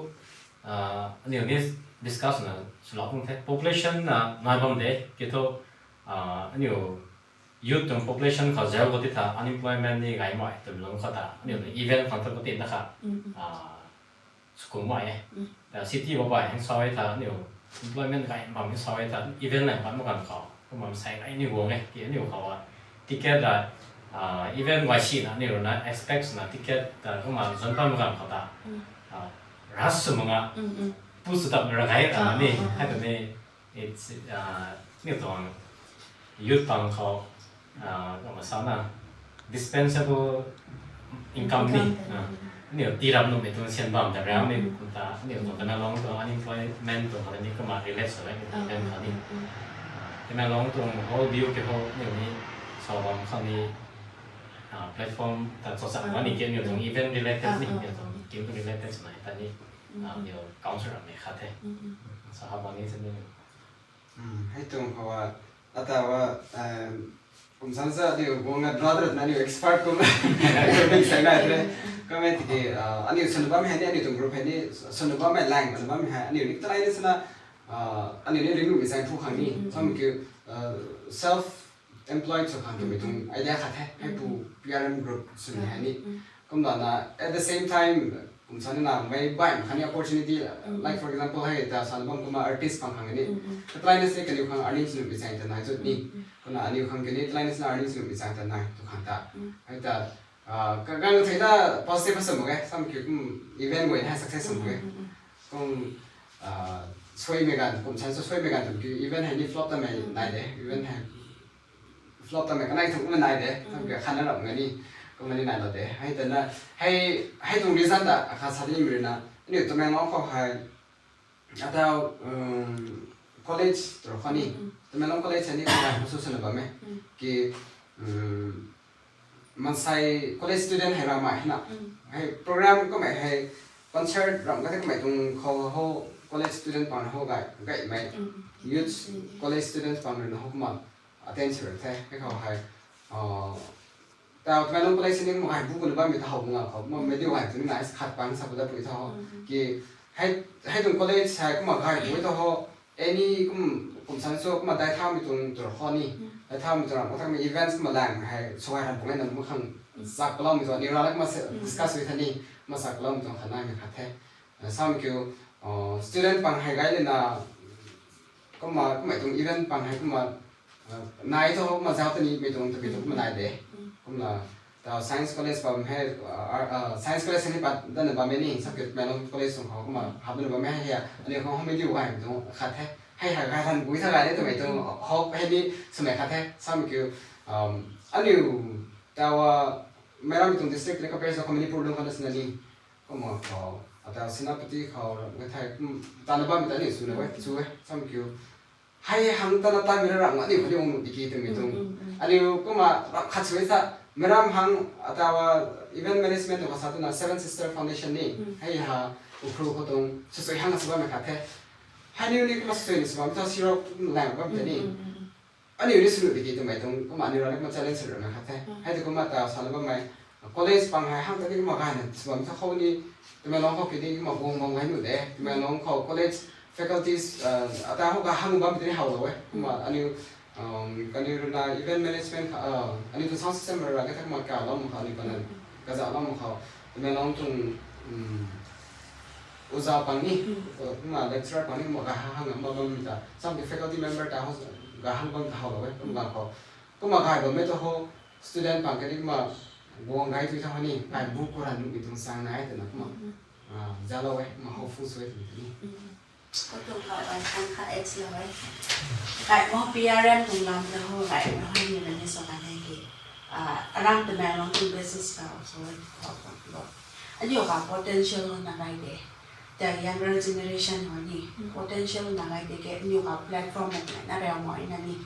ah, aniu ni discuss na swlou kum the. Population na nai bam de ki thu, ah, aniu youth tuang population khou zauc khou ti tha unemployment ni gay mai twmei lung khou ta aniu tuang event khang thu katina kha, ah, sw kum mai e. Ta city babai hang sa e tha aniu employment gay bam ni sa e tha event lang bam ganv khou kumna sei gay ni guang e ki aniu khou a ticket la, ah, event guay sina aniu ruina expect na ticket ta kumna zon bam ganv khou ta, ah, rush sw mak nga, push sw tap ra gay ra ni hei ta ni. It's, ah, aniu tuang youth pang khou, ah, kumna sa na dispensable income ni, aniu tii ram nuhmei tuang syan bam ta rau ni kum ta aniu tuang Tamenglong tuang unemployment tuang khou ni kumna relate sw e ni event khou ni. Tamenglong tuang whole view ke ho aniu ni sa bam khou ni, ah, platform ta chauchak ni ke aniu tuang event related ni, aniu tuang kim related swmei ta ni, ah, aniu council rammei khat the. Sa ha bam ni sa ni. Hei tuang khou a, ata wa, kum san sa aniu guang a brother na aniu expert kum, aniu bing sai nai the. Kamei tiki, ah, aniu swna bam hei ni, aniu tuang group hei ni, swna bammei lang, swna bam hei aniu ni talai ni swna, ah, aniu ni ringnuhmei zaeng phu khang ni, sam kiu, ah, self employed sw khang twmei tuang idea khat the, hei pu P R M group swmei hei ni. Kumlana, at the same time, kum sa ni na mei baihmei khang ni opportunity, like for example hei ta sa bam kumna artist pang khang ni. Katalai na se kaniw khang earnings nuhmei zaeng ta nai zut ni. Kumna aniu khang kani talai na se earnings nuhmei zaeng ta nai tu khang ta. Hei ta, ah, kaganv thei ta positive sw mak e, sam kiu kum event guay na success sw mak e. Kum, ah, suaimei ganv, kum san sa suaimei ganv tu kiu event hei ni flop tamei nai de, event hei flop tamei kanei thuk kumna nai de, tam kiu khanna ram nga ni, kumna ni nai lou de. Hei ta na, hei, hei tuang reason ta akhat sa nimei rui na, aniu Tamenglong khou hei, atau, um, college tu khou ni, Tamenglong college hei ni program khou sw swna bam e. Ki, um, mansei college student hei ramai hei na. Hei program kamei hei concert ram ka the kamei tuang khou ho college student pang ho gay, gaymei. Youth college students pang rui na ho kumna attend sw the. Hei khou hei, uh, tau Tamenglong college ni kumna gay bu kuna bammei ta how nga khou. Ma media gay tu ni na is khat pang sa bu da pui tho. Ki, hei, hei tuang college hei kumna gay bu tho ho. Any kum, kum san so kumna dai thaumei tuang tur khou ni. Dai thaumei tuang ram, kumna events kumna lang hei, so gay han pung na kumna khang sak kaloumei tuang, ni ra la kumna discuss sw the ni, kumna sak kaloumei tuang khat naimei khat the. Uh, samei kiu, uh, student pang hei gay le na, kumna, kumna tuang event pang hei kumna, uh, nai tho kumna zauc ta ni mei tuang, ta mei tuang kumna nai de. Kumna, tau science college bam hei, uh, uh, science college hei ni pat dana bam e ni, samei kiu Tamenglong college tuang khou kumna hap dana bam e hei, aniu khang home diu gay tuang khat the. Hei hei gay han bui tha gay de twmei tuang hope hei ni swmei khat the. Samei kiu, um, aniu tau, uh, meic ram tuang district ni compare sw khou Manipur lung khou na sina ni. Kumna khou, atau Senapati khou, ram ka thei, um, tana bammei ta ni sw na we, sw e, samei kiu. Hei hang tana taimei na ram aniu khou ni ung nuh di ki twmei tuang. Aniu kumna ram khat sw e sa, meic ram hang, atau, uh, event management tuang khou sa twna Seven Sister Foundation ni, hei ha, Ukhrul khou tuang, sw sw hang sw bammei khat the. Hei niu ni kumna sw sw ni sw bammei ta siro lang bammei ta ni. Aniu ni sw nuh di ki twmei tuang, kumna aniu ra ni kumna challenge sw rana khat the. Hei tu kumna ta sa la bammei, college pang hei hang ta ni kumna gay na sw bam ta khou ni, Tamenglong khou ki ni kumna guang bam gay nuh de. Tamenglong khou college faculties, uh, ata khou ka hang bam ti ni how lou e. Kumna aniu, um, kaniw rui na event management kha, uh, aniu tuang sound system ra ka ta kumna ka lou mak khou aniu kana, kazauh lou mak khou. Tamenglong tuang, um, oja pang ni, uh, kumna lecturer pang ni kumna ka hang bam bam ta. Samei faculty member ta ho, ka hang bam ta how lou e. Kumna khou. Kumna gay bammei ta ho, student pang ka ni kumna guang gay tu ta ho ni, gay bu ku ran nuhmei tuang sang nai twna kumna, ah, zalou e, kumna hopeful sw e twmei ta ni. Khou tuang khou ai khang kha X lou e. Gay mo P R M tuang lam ta ho, gay mo hei ni la ni sa kan hei ki, ah, aram Tamenglong tuang basis khou sw e khou khou lo. Aniu ka potential na gay de. The younger generation ho ni potential na gay de ke aniu ka platform na na rau mo na ni.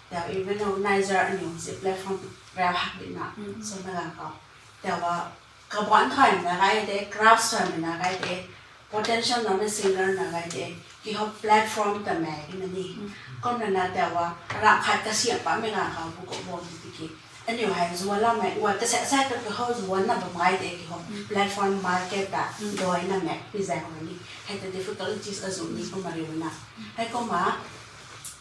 The event organizer aniu si platform rau hak di na. So na gang khou. The wa kabuan thai na gay de, craft thai na gay de, potential na me singer na gay de, ki ho platform ta me na ni. Kumna na the wa, ram khat kasiam pa me gang khou bu ko bo di ki. Aniu hei zuan la me, wa ta sa sa ta ki ho zuan na bam gay de ki ho. Platform market ta, doi na me, pi zang na ni. Hei ta difficulties azu ni kumna riu na. Hei kumna,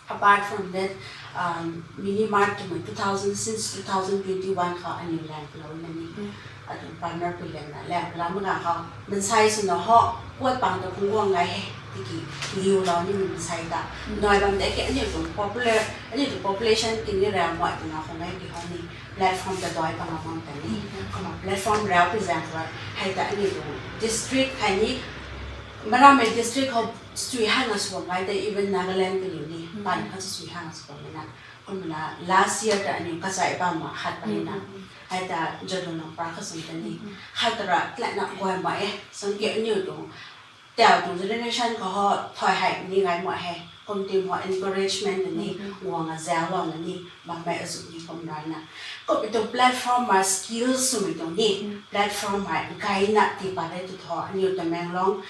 apart from that, um, Mini Mart twmei two thousand, since two thousand twenty-one khou aniu lang lou na ni. Atu partner pui lang na lang lou ma gang khou. Mansei swna ho, kuat pang ta kung guang gay he, tiki liu lou ni mansei ta. Nai bam de ke aniu tuang popular, aniu tuang population ki ni rau mai twna khou ngai ki ho ni. Platform ta doi pang bam ta ni. Kumna platform rau pi zang khou. Hei ta aniu tuang district hei ni, meic ram mei district khou sui hang na sw bam gay de, even Nagaland kaniw ni, pan kha sui hang na sw bam na. Kumna last year ta aniu kachai bam ma hat pa ni na. Hei ta Jadonang Park khou sw ta ni. Hei ta ra tlat na guay ma e, samei ki aniu tuang. Tau tuang generation khou ho, thoi hei ni gay ma he. Kum ti mo encouragement na ni, guang a zau lou na ni, bam mei azu ni kum rai na. Kum ti tuang platform ma skills swmei tuang ni, platform ma gay na ti pa de tu tho, aniu Tamenglong.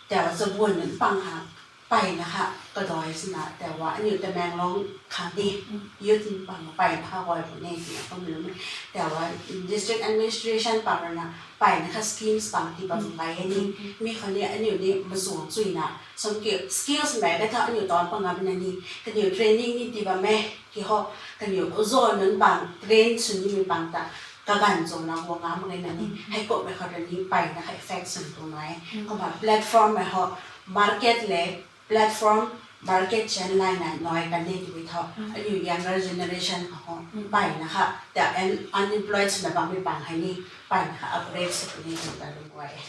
Tau zabuan nunc pang ha, peyna kha, kadoi swna, tau wa, aniu Tamenglong khang ni, youth nunc pang peyna kha gay bu ne, tina kum lu me. Tau wa, district administration pang rana, peyna kha schemes pang ti bam gay ni, mi khou ni, aniu ni mazuang chuina, samei ki skills mei ka tha aniu tawn pang ngam na ni, kaniu training ni ti bam e, ki ho, kaniu uzo nunc pang, train sw nimei pang ta, kaganv zona guang ngam gay na ni, hei kum mei khou rui ni peyna kha effect swn tuang nai. Kumna platform mei ho, market le, platform, market chain line na nai kan ni tw tho. Aniu younger generation khou ho, peyna kha, ta un-, unemployed swna bammei pang hei ni, peyna kha upgrade sw ni tw ta lum guay e.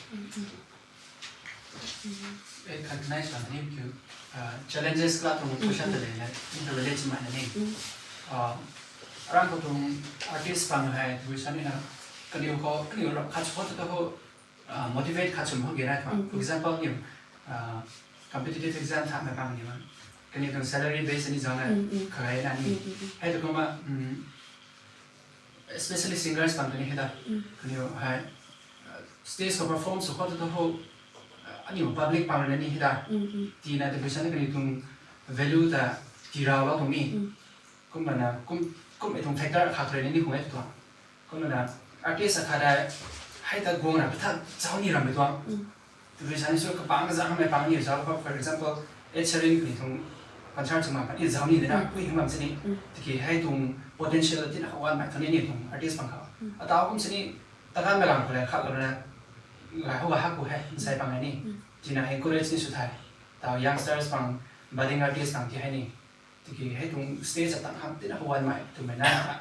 Eh, khat nai sa ni kiu, ah, challenges kala tuang question ta le na, interrelate swmei na ni. Ah, aram khou tuang artist pang hei, tw sa ni na, kaniw khou, kaniw ram khat support ta ho, ah, motivate khat swmei ho gay na tho. For example, niu, ah, competitive exam tha na pang ni ma. Kaniw tuang salary base ni zang na khagai na ni. Hei tu kumna, especially singers tang kani hei da. Kaniw hei stage khou perform sw khou tu tu ho, aniu public pang rui na ni hei da. Tina tabui sa ni kaniw tuang value ta tirau la tuang ni. Kumna na kum, kum e tuang factor khat rui na ni hung e tu tuang. Kumna na artist akhat hei ta guang ra patha zau ni ram e tuang. Tabui sa ni sw kapang zang mei pang ni zau, for example, Ed Sheeran kaniw tuang concert sw mak kani zau ni de na, pui hing bam sini. Tiki hei tuang potential tina kha wan mai tuang ni tuang artist pang khou. Atau kum sini takan mei lam khou le khat lou na, gay hou gay hak ku hei, nsei pang ni. Tina encourage ni sw the. Tau youngsters pang, budding artist pang ti hei ni. Tiki hei tuang stage atang ham tina kha wan mai twmei na kha.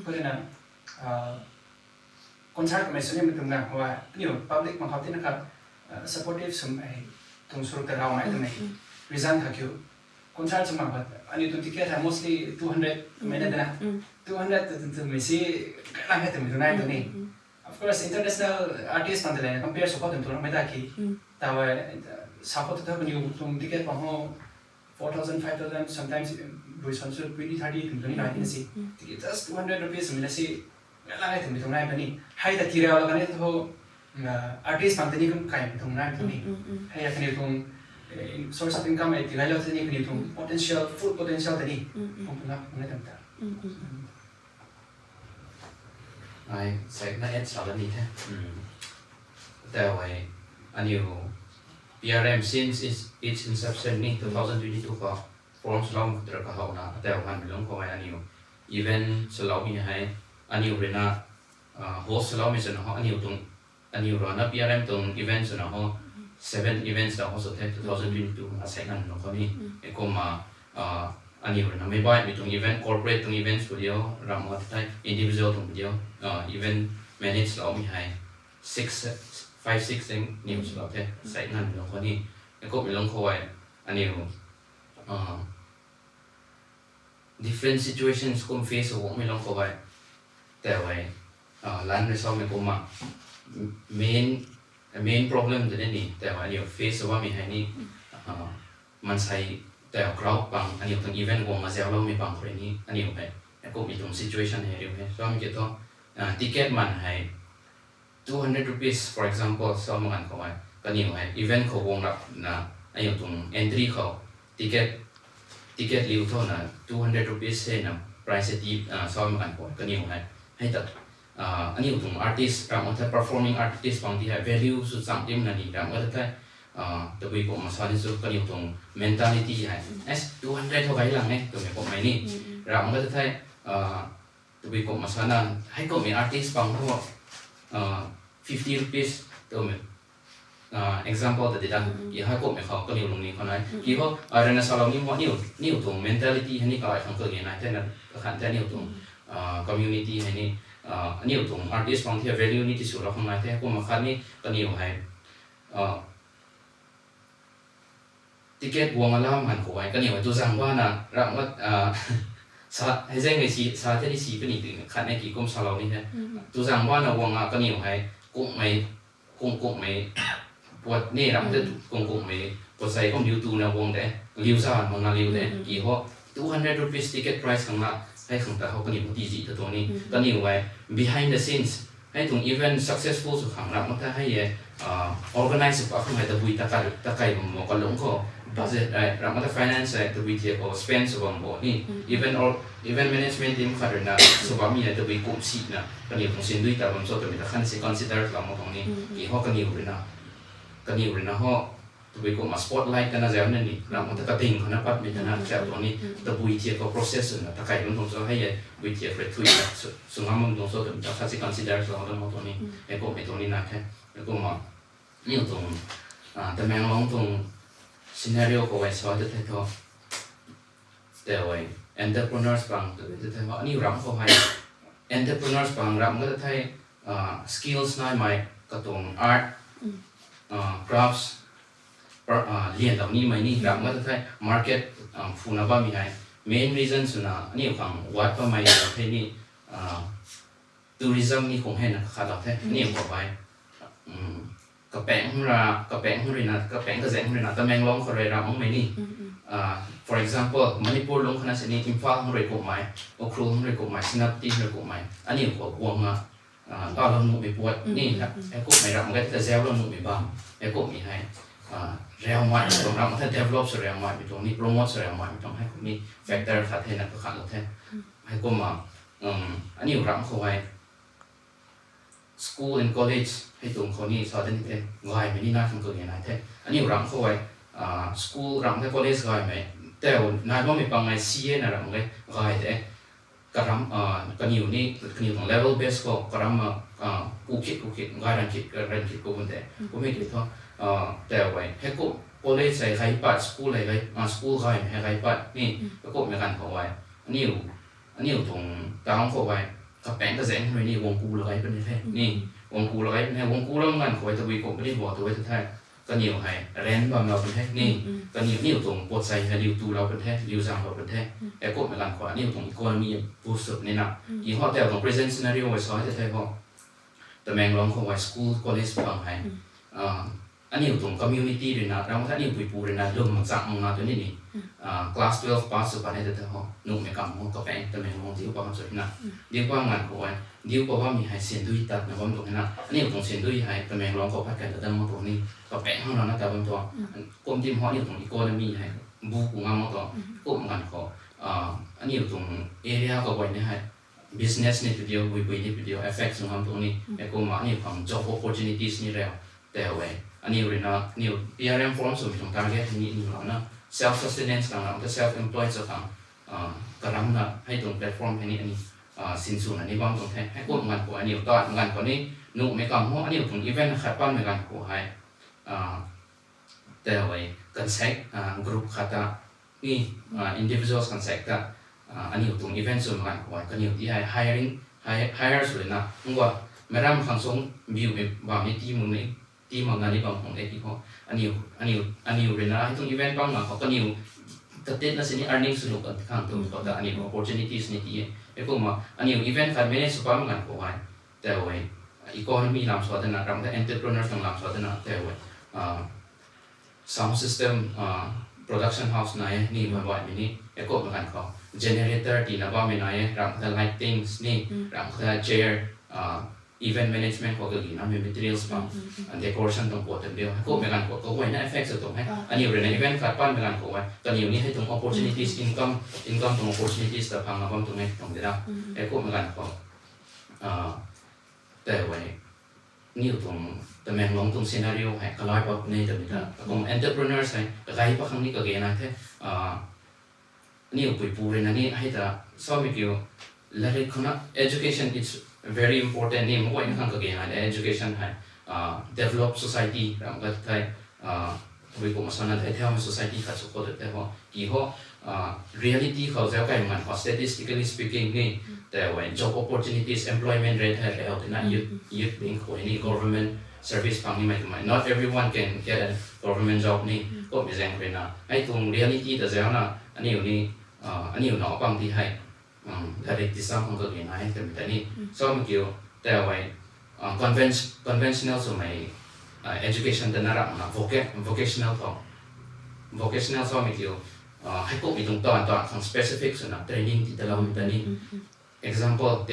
Kumna na, concert kamei sw nimei tuang ganv khou, aniu public mak khou tina kha supportive swmei tuang swruk ta rau nai twmei reason kha kiu. Concert sw mak khou aniu tuang ticket hei mostly two hundred mei na de na. Two hundred tu tuang twmei si kalang hei twmei tuang nai tuang ni. Of course, international artist pang ta le compare sw khou tuang tuang mei ta ki. Tau e, sa khou tu tu kaniw tuang ticket pang ho four thousand, five thousand, sometimes bui san sw twenty, thirty tuang tuang ni nai tina si. Tiki just two hundred rupees mei na si, kalang hei twmei tuang nai puni. Hei ta tirau la kani tu ho, artist pang tini kum kai tuang nai puni. Hei a kaniw tuang source of income e tigaylou tini kaniw tuang potential, full potential tini kum puna kum nai tam ta. Ai, saekna add sa la ni the. Tau e, aniu P R M since its, its inception ni two thousand twenty-two khou form swlou mak tara kahowna, tau nganvmei lungc khou e aniu event swloumei hei, aniu rui na host swloumei swna ho, aniu tuang, aniu rui na P R M tuang event swna ho, seven events ta ho sw the two thousand twenty-two na saek nganv lungc khou ni. Kumna aniu rui na mei baihmei tuang event, corporate tuang events pu diu, ramh mak thei individual tuang pu diu, event manage swloumei hei six, five, six teng niw swlou the, saek nganv lungc khou ni. Kummei lungc khou e aniu different situations kum face sw guangmei lungc khou e. Tau e, lan rui samei kumna main, main problem tei ni, tau e aniu face sw bammei hei ni, mansei tau crowd pang, aniu tuang event guang maziauloumei pang khou rui ni, aniu hei kummei tuang situation hei riu hei. Samei ki thu, ticket man hei two hundred rupees, for example, sa mak ganv khou e, kaniw hei event khou guang rap na, aniu tuang entry khou ticket, ticket liu tho na two hundred rupees hei na price ti, sa mak ganv khou kaniw hei, hei ta, aniu tuang artist, ramh mak thei performing artist pang ti hei value sw chang tim na ni, ramh mak thei, tabui kumna sa ni sw kaniw tuang mentality hei, as two hundred ho gay lang e twmei kummei ni, ramh mak thei, tabui kumna sa na, hei kummei artist pang ho fifty rupees twmei example ta di da. Ki hei kummei khou kaniw lungning khou nai ki ho, ai rui na salou ni mo, aniu, aniu tuang mentality hei ni kai khang kage nai thena, kakhan the aniu tuang community hei ni, aniu tuang artist pang ti value ni tiswlou khang nai the. Kumna khat ni kaniw hei ticket guang alam han khou e, kaniw hei tuzang bana ramh mak, sa hei zaeng hei si sa the ni si puni ti khat ni ki kum salou ni the. Tuzang bana guang a kaniw hei kummei, kum kummei puat ni ramh the, kum kummei puat sei kum liu tuna guang de, liu za mak na liu de ki ho, two hundred rupees ticket price khang na, hei khang ta ho kaniw tizih ta tuang ni, kaniw hei behind the scenes hei tuang event successful sw khang ramh mak thei hei e, organize sw pa khang hei tabui takai, takai bam mo kalung khou budget e, ramh mak thei finance e, tabui thiak khou spend sw bam bo ni, event or event management team khat rui na sw bammei hei tabui kum si na kaniw tuang sindui ta bam cho twmei ta khan si consider lou mak tuang ni, ki ho kaniw rui na, kaniw rui na ho tabui kumna spotlight ta na zau na ni, ramh mak thei kading khou na patmei ta na zau tuang ni, tabui thiak khou process swna takai bam tuang cho hei e, bui thiak rui thui ta sw ngam bam tuang cho twmei ta khat si consider lou mak tuang ni, hei kummei tuang ni na the. Kumna aniu tuang Tamenglong tuang scenario khou e sa ta the thu, tau e entrepreneurs pang ta the thu, aniu ramh khou hei entrepreneurs pang ramh mak thei skills naimei katuang art, crafts, lianlou nimei ni ramh mak thei market phuna bammei hei main reason swna aniu khang wat bammei the ni, tourism ni khang hei na kakhatlou the aniu khou hei. Kapaeng ra, kapaeng rui na, kapaeng kazaeng rui na Tamenglong khou rui ramh makmei ni For example, Manipur lungc khana sini Imphal hang rui kummei, Ukhrul hang rui kummei, Senapati hang rui kummei, aniu khou guang na, dalou nuhmei puat ni, heikummei ramh mak ge ta zauclou nuhmei bam, heikummei hei, raumei tuang ramh the, develop sw raumei tuang ni, promote sw raumei tuang hei kum ni factor khat thena kakhatlou the. Heikumna, aniu ramh khou hei school and college hei tuang khou ni sa tei ni the, gaymei ni nai khang kage nai the. Aniu ramh khou hei school ramh the, college gaymei tei nai bammei pang ai si e na ramh ge gay de. Karam, kaniw ni, kaniw tuang level base khou karam, ku khit ku khit gay, ranv khit ranv khit ku bun de. Kummei ki thu, tei hei heikum college hei gay pat, school hei gay, school gaymei hei gay pat ni, heikumhmei ganv khou hei aniu, aniu tuang town khou hei kapaengc kazaeng rui ni guang ku la gay puni the ni, guang ku la gay puni the. Guang ku lam ganv khou hei tabui company bo tu e tu the, kaniw hei rent bamlou puni the ni, kaniw, aniu tuang potsei hei liu tulou puni the, liu zanglou puni the. Heikumhmei ganv khou aniu tuang economy boost sw nina, ki hotel tuang present scenario hei sa hei the ho. Tamenglong khou hei school, college bang hei aniu tuang community rui na, ramh the aniu puipu rui na lwm mak chang mak na tu ni ni, class twelve pass sw pat e tu the ho, nuhmei kam ho kapaengc Tamenglong diu pa khang sw na, diu pa ganv khou hei, diu pa bammei hei sindui tatna bam tuang na, aniu tuang sindui hei Tamenglong khou pat kan ta dam mak tuang ni, kapaengc hang rana ta bam tuang. Kum tim ho aniu tuang economy hei bu ku ngam mak tuang. Kum ganv khou aniu tuang area kaguay ni hei business ni video, buibui ni video effect sw ngam tuang ni, heikumna aniu khang job opportunities ni rau tei e. Aniu rui na, aniu P R M form swmei tuang target ni aniu rana self sustenance khang, ramh the self employed sw khang, karamna hei tuang platform hei ni aniu sinswna ni bam tuang the. Heikumhmei ganv khou aniu ta ganv khou ni, nuhmei kam ho aniu tuang event khat panmei ganv khou hei, tei hei concept, group khat ta ni, individuals concept ta, aniu tuang event swmei ganv khou hei kaniw ti hei hiring, hire sw lana ngua, meic ram khang sung biumei bam ni tii mak na ni bam khang e ki ho. Aniu rui na hei tuang event pang na khou kaniw tatitna sini earning sw nuh kan khang tu khou ta aniu opportunities ni ti e. Heikumna aniu event khat manage sw pammei ganv khou hei, tei hei economy lam sa tana, ramh the entrepreneurs tuang lam sa tana, tei hei sound system, production house nai e ni, mei baihmei ni, heikumhmei ganv khou generator tina bammei nai e, ramh the lightings ni, ramh the chair, event management khou kagi namei materials bam, decoration tuang puat tan diu. Heikumhmei ganv khou kaguayna effect sw tuang e. Aniu rui na event khat panmei ganv khou hei kaniw ni hei tuang opportunities, income, income tuang opportunities ta phang na bam tuang e tuang de da. Heikumhmei ganv khou tei hei aniu tuang Tamenglong tuang scenario hei kalai pat puni twmei ta, akum entrepreneurs hei kagay pat khang ni kage nai the. Aniu puipu rui na ni hei ta samei kiu, latrik khou na education is very important ni, mak guayna khang kage nai de education hei, developed society ramh ka thei, tabui kum sana thei theumei society khat sw khou tei ho ki ho, reality khou zauc kai nganv khou statistically speaking ni, tei hei job opportunities, employment rate hei rau tina youth, youth bing khou ni government service phang nimei twmei, not everyone can get a government job ni, kummei zaeng rui na hei tuang reality ta zauc na, aniu ni, aniu na pang ti hei direct tisam khang kage nai twmei ta ni. Samei kiu, tei hei conventional swmei education ta na ramh na vocational khou, vocational samei kiu, heikumhmei tuang taanv taanv khang specific swna training ti taloumei ta ni. Example,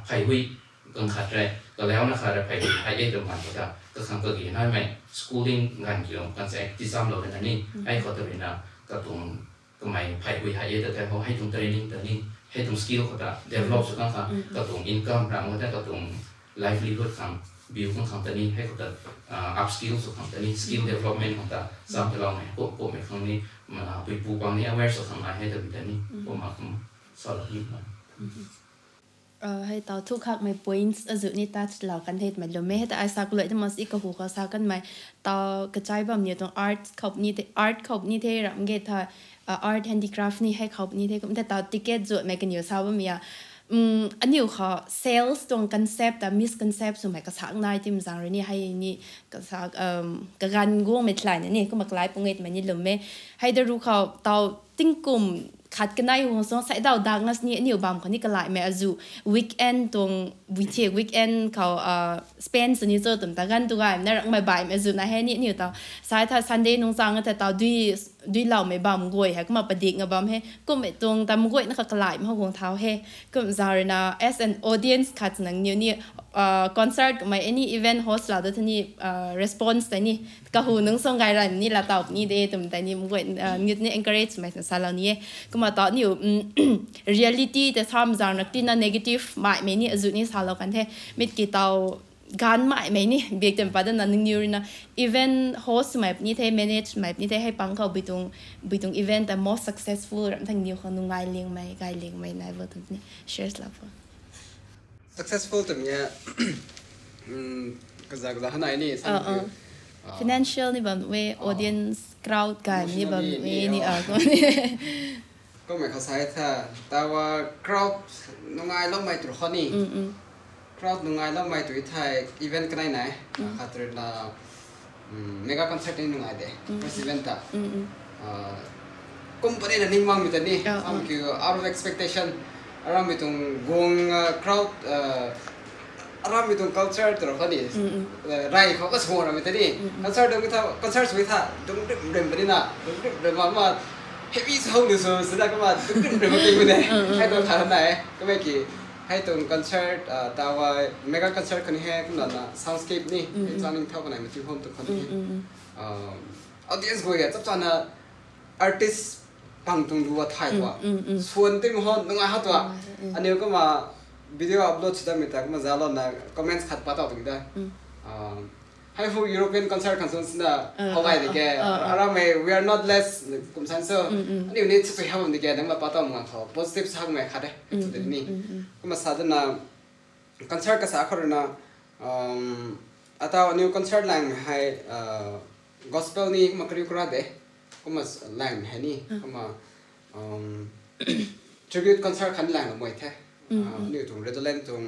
pheyrui kang khat rei, kalauna khat rei pheyrui hei e twmei ganv khou ta kakhang kage naimei schooling ganv kiu kan sa tisam lou na ni, hei khou ta rui na katuang kamei pheyrui hei e ta tei ho, hei tuang training ta ni, hei tuang skill khou ta develop sw khang khang katuang income ramh khou ta katuang livelihood khang, biu khang khang ta ni, hei khou ta upskill sw khang ta ni, skill development khang ta sam taloumei, kummei khang ni, puipu pang ni aware sw khang nai hei twmei ta ni, kumna kum salou ni. Hei tau thu khakmei points azuh ni touch lou kan the twmei lwm e. Hei ta ai sa kaluai ta mas i kahu khou sa kanmei tau kachai bam ni tuang art khou ni the, art khou ni the ramh ge tha, art handicraft ni hei khou ni the kum the tau ticket zuatmei kaniw sa bammei a, aniu khou sales tuang concept ta misconcept swmei kasak nai tim zaeng rui ni hei ni kasak, kaganv guangmei thlaina ni kumna kalai pung e twmei ni lwm e. Hei da ru khou tau tingkum khat kanei hung song sai dau dak nga sini aniu bam khou ni kalaimei azu weekend tuang buithek weekend khou spend sini cho twm ta ganv tu gaymei na rakmei baihmei azu na hei ni aniu tau sai tha Sunday nung chang a tha tau dui duiloumei bam guay hei kumna padik nga bam he. Kummei tuang tam guayna kha kalaimei hou guang thau he. Kum zau rui na as an audience khat nang niu ni concert kummei any event host lou da thani response tei ni kahu nung song gay ran ni la tau ni de twm tei ni mguay ni encourage mei sa lou ni e. Kumna tau niu reality tei sam zau na tina negative maimei ni azu ni salou kan the. Mit ki tau ganv maimei ni bik twm pa dana nangniw rui na event host mei puni the, manage mei puni the, hei pang khou buitung buitung event ta most successful ram thang niw khou nungai lingmei gay lingmei nai bo twm ni share lou bo. Successful twm e, kaza kaza hanai ni sam financial ni bam we, audience crowd gay ni bam we ni a ko ni. Kummei khou sai tha tawa crowd nungai loumei tu khou ni, crowd nungai loumei tu thei event kanei nai khat rui na mega concert ni nungai de, first event ta company na ning mangmei ta ni sam kiu out of expectation, arammei tuang guang crowd, arammei tuang culture tu khou ni rai khou ka sw rammei ta ni concert dungc tha concert sw tha dungc rim rim puni na dungc rim rim ma ma heavy sw hou ni sw sida kumna dungc rim rim ma ting puni hei tu tha nai kummei ki hei tuang concert tawa mega concert khou ni he kumna na soundscape ni hei chang ning thau kanei ma ti hom tu khou ni he audience guay chap chana artist pang tuang duwa thay tua swan ting ho nungai ha tua aniu kumna video upload sw damei ta kumna zalou na comments khat pa tau tu da. Hei hu European concert khang sung sina hou gay di ke, aramei we are not less kum san so aniu ni chui hau di ke nang la pa tau ngang khou positive sa mei khat de ni. Kumna sa dana concert kasa khou rui na atau aniu concert lang hei gospel ni kumna kariu kara de kumna lang hei ni kumna tribute concert khan lang mei the. Aniu tuang Redolent tuang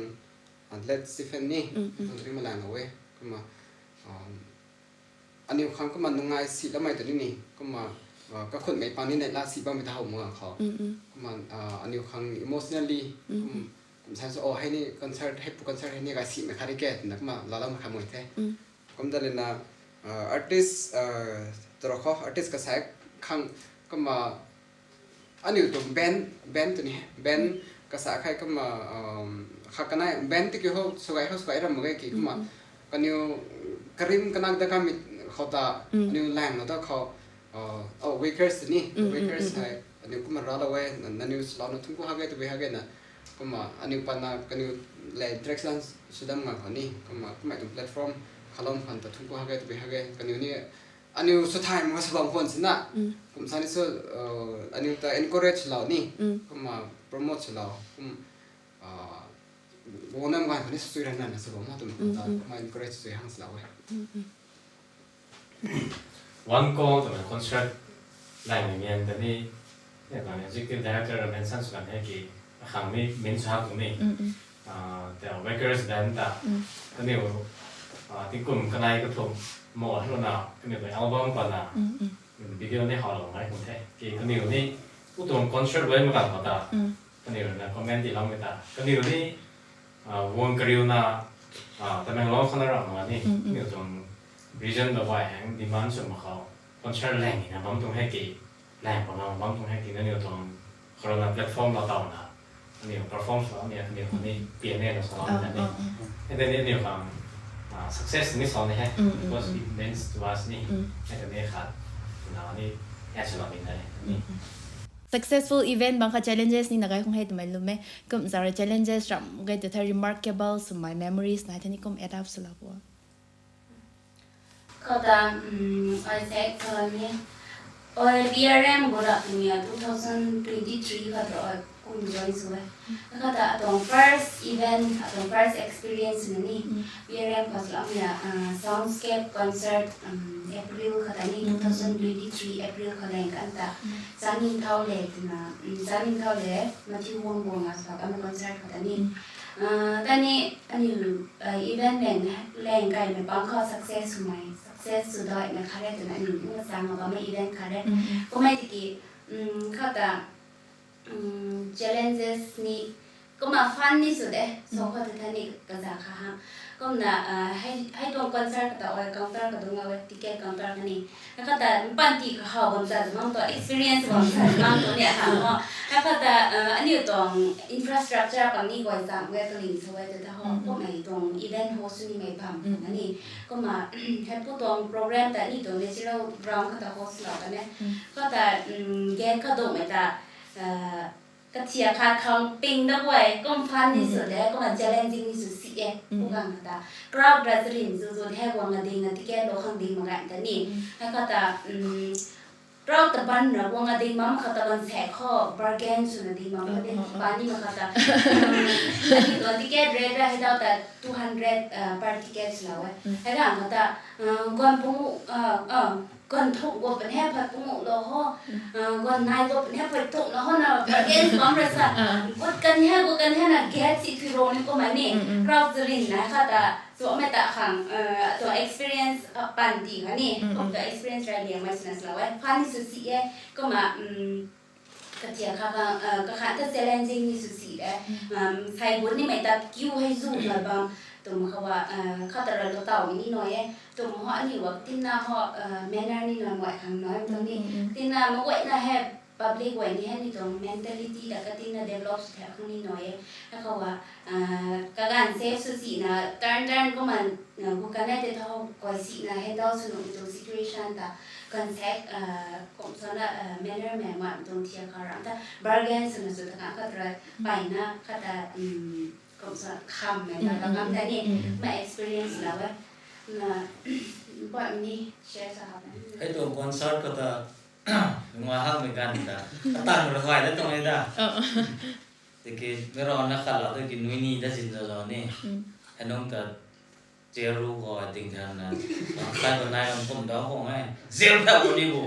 late Stephen ni tuang ri ma lang e kumna aniu khang kumna nungai si lamei tu ni ni kumna kakhunmei pan ni nei la si bammei ta hou mak khou kumna aniu khang emotionally kum sai so o hei ni concert hei pu concert hei ni gay simei khat ri ke twna kumna laloumei kha mei the. Kum da lena artist tu khou artist kasai khang kumna aniu tuang band band tu ni band kasa khai kumna kha kanei band tiki ho swgay ho swgay ram mak ge ki kumna kaniw karim kanak da kamei khou ta aniu lang na ta khou Wakers ni Wakers hei aniu kumna ralou e, nangniw swlouna thungc ku ha ge tabui ha ge na kumna aniu patna kaniw le interaction sw dam nga khou ni kumna kummei tuang platform khalou khang ta thungc ku ha ge tabui ha ge kaniw ni aniu swthai mak swbam khwan sina kum sa ni so aniu ta encourage lou ni kumna promote swlou kum guangnam gan khou ni swchui ran nana swbam ma twmei khou ta kumna encourage sw hang swlou e. One Call twmei concert laymei mian ta ni executive director mention sw kan he ki akhang ni min sa tu ni ta Wakers band ta kaniw tingkum kanei kathumh mo luna kaniw ta album pana video ni howlou nai kum the ki kaniw ni utuang concert luai mak kan khou ta kaniw na comment tiiloumei ta kaniw ni guang kariuna Tamenglong khou na ram mak ni kaniw tuang region ta guay hang demand sw mak khou concert lang na bam tuang he ki lang pang na bam tuang he ki nangniw tuang khou rui na platform lou taw na aniu perform swlou ni aniu khou ni pian e na salou na ni and then aniu khang success ni sa ni he because it means to us ni e kani khat na ni add swlou ni na ni. Successful event bang kha challenges ni na gay khung hei twmei lwm e. Kum zara challenges ram gay tu tha remarkable swmei memories nai thani kum add up swlou bo. Khou ta ai sek khou ni oi B R M gura tumi a two thousand twenty three khou ta ai kum join sw e. Khou ta atuang first event atuang first experience na ni B R M khou swlou mi a soundscape concert April khou ta ni two thousand twenty three April khou leng kan ta Zaning Thau le twna Zaning Thau le Matthew Wong Wong a swlou kan concert khou ta ni ta ni aniu event leng leng kaimei bang khou success swmei success sw daihmei khat re twna aniu ni machang a bammei event khat re. Kummei tiki khou ta Challenges ni, kumna fun ni sw de, so khou ta tha ni kaza kha ha. Kumna hei tuang concert kata oi counter kadung a e, ticket counter kani. Hei kata mpanty kahaw bam sa mang tu, experience bam sa mang tu ni ha mo. Hei kata aniu tuang infrastructure pang ni guay zam e, kaling sw e ta ho, kumna tuang event host ni mei bam na ni. Kumna hei pu tuang program ta ni tuang natural ground kata host lou kan e. Kata gate kha dungmei ta kathiak khat khang ping da guay, kum fun ni sw de, kumna challenging ni sw si e, pu gang kata. Crowd ra charin zu zu de, hei guang a ding a ticket lou khang ding mak gan ta ni. Hei kata crowd ta ban ra guang a ding mak kata ban se khou bargain swna ding mak de, ban ni mak kata. Aniu tuang ticket rate ra hei dau ta two hundred per ticket swlou e. Hei gang kata guang pungu guang thuk guang pun hei phat pungu lou ho, guang nai guang pun hei phat thuk lou ho na bargain bam ra sa. Gut kan hei gut kan hei na gate si thui ro ni kumna ni. Crowd charin na kata, so mei ta khang tuang experience panty kha ni, kum ta experience rai liangmei swna swlou e, fun ni sw si e, kumna kathiak kha kakhan ta challenging ni sw si e. Sai gut nimei ta queue hei zu na bam, tum khou a kata ra lou taw ni nai e. Tum ho aniu a katinna ho manner ni nai guay khang nai tu ni. Katinna mak guayna hei public guay ni hei ni tuang mentality ta katinna develop sw thak khang ni nai e. Hei khou a kaganv safe sw sina turn turn kumna gu kan e te tho guay sina handle sw nuh tuang situation ta contact kum sana manner mei mak tuang thiak kha ram ta bargain swna sw ta kan kata ra paina kata kum sa khammei ta la ngam ta ni, mei experience lou e. Na, bam ni share sa ha. Hei tuang concert kata nunga hakmei ganv ta, atang ra thay da tuang e da. Tiki mei rana khat la tiki nui ni da zin za za ni. Hei nung ta chair ru khou ding than na, kai banai lam kum da khou e, zil pha ko ni bu.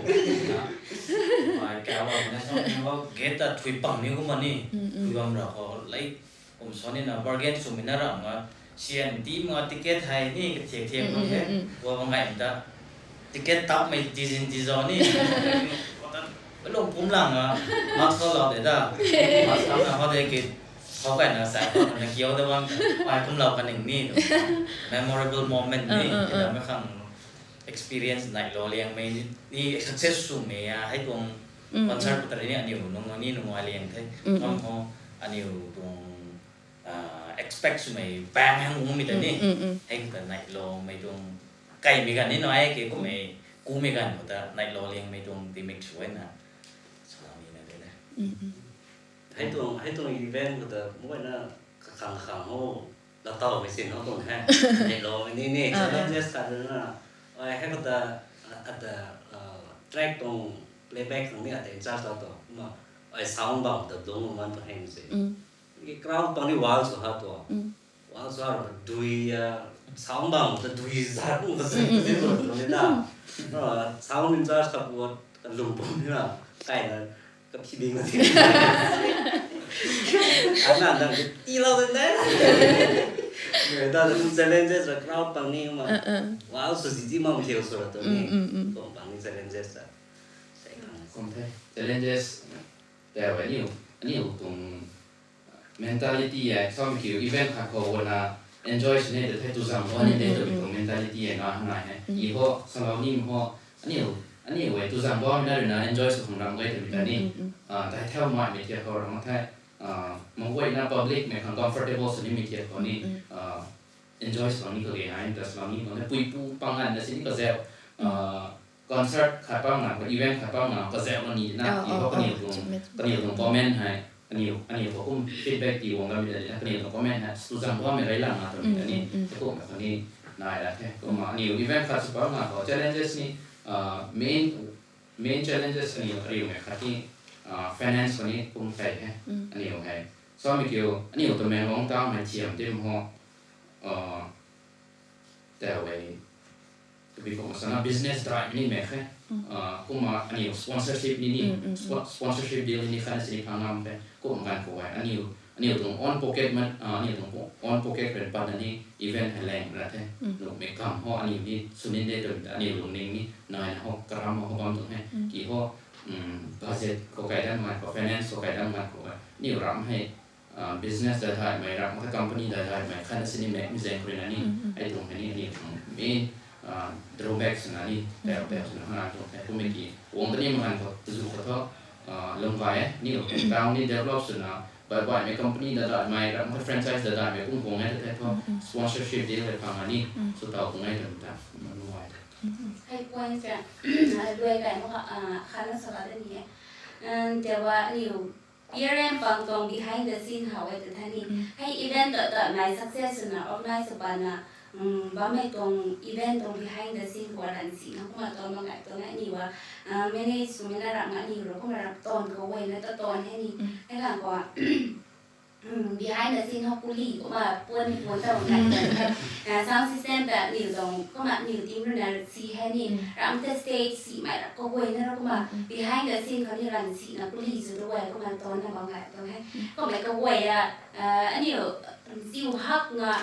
Ai kau bam na sa ni khou gate ta thui pang ni kumna ni, thui bam ra khou lei kum sa ni na bargain swmei na ram nga, sian ti ma ticket hei ni kathiak thiak mak he, gua bam ngai ta. Ticket tapmei tizin tiza ni. Lung pum lang a, mask khou lou de da. Mask tap na khou de ki, khou kaina sa khou na kiu da bam, ai kumlou kaning ni. Memorable moment ni, kidam e khang experience nai lou liangmei ni, success swmei a, hei tuang concert kata ni aniu nung ni nung ai liang the. Kam ho, aniu tuang expect swmei bang hang umei ta ni. Hei kata nai loumei tuang kaimei ganv ni nai ke kummei, kumei ganv khou ta nai lou liangmei tuang timik sw e na. Salou ni na de na. Hei tuang, hei tuang event khou ta muayna kakhang kakhang ho, la tawmei sin ho tuang he. Nai loumei ni ni, challenges khat na. Ai hei khou ta, ata track tuang playback khang ni ata in charge tau tu. Kumna ai sound bam ta dungc man tu heng se. Ki crowd pang ni wall sw ha tu. Wall sw ha dui a, sound bam ta dui zat kum ka zat zi tu ni na. Sound in charge khat lum pum ni na. Kaina kaphi ding na ti. Ana nang ti lou de na. Da challenges ra crowd pang ni ma. Wall sw zi zi ma thiu sw ra tu ni. Kum pang ni challenges ra. Kum the challenges. Tei aniu, aniu tuang mentality e, samei kiu event khat khou na enjoy sw ni de the, tuzang bam ni de twmei tuang mentality e na nai he. I ho, salou ni ho, aniu, aniu e tuzang bammei na rui na enjoy sw khang ram gay twmei ta ni. Tei thau maimei thiak khou ram the, mak guayna public mei khang comfortable sw nimei thiak khou ni enjoy sw ni kage nai, ta salou ni khang puipu pang ganv na sini kazauh. Concert khat pang na, event khat pang na kazauh lou ni na, i ho kaniw tuang, kaniw tuang comment hei, aniu, aniu khou kum feedback ti guang kamei ta ni na, kaniw tuang comment hei tuzang bammei rey lang na twmei ta ni, kum na khou ni nai ra the. Kumna aniu event khat sw pang na khou challenges ni, main, main challenges aniu ariumei khat ni finance khou ni kum thei he. Aniu hei, samei kiu aniu Tamenglong town hei thiam tim ho, tei e, kabi khou sana business drive ni mek khe. Kumna aniu sponsorship ni ni, sponsorship deal ni khatna sini phang ngam khe. Kum ganv khou e aniu aniu tuang own pocket ma, aniu tuang own pocket pen pat na ni event hei lang ra the. Nuhmei kam ho aniu ni sw nin de tw ta aniu lungning ni nai na ho karam ho bam tuang he. Ki ho budget khou kai dam ngan khou, finance khou kai dam ngan khou, aniu ram hei business dai daimei, ram kha company dai daimei khatna sini mek mi zaeng khou rui na ni, hei tuang hei ni aniu tuang main drawback swna ni, tau tau swna hana tuang hei. Kummei ki guang ta ni mahan khou zu khou thu lung gay e, aniu town ni develop swna, bai baimei company dai daimei, ram kha franchise dai daimei kum guang e ta the thu, sponsorship deal hei phang a ni, sw tau kum e tw ta, lung gay the. Hei point se, luai kai mo kha, khatna sa la de ni e. Tau a aniu P R M pang tuang behind the scene how e ta the ni. Hei event ta ta nai success swna organize sw pana, bammei tuang event tuang behind the scene khou ran sina kumna tuang bam gay tuang e aniu a, manage swmei na ram aniu ro kumna ram tawn khou guayna ta tawn he ni. Hei kan khou behind the scene ho kuli kumna puan ni puan ta bam gay tuang e. Sound system ta aniu tuang kumna aniu team rui na si he ni. Ram ta stage simei ram khou guayna ra kumna behind the scene khou ni ran sina kuli sw tu guay kumna tawn na bam gay tuang he. Kummei kaguay a, aniu ziu hak nga,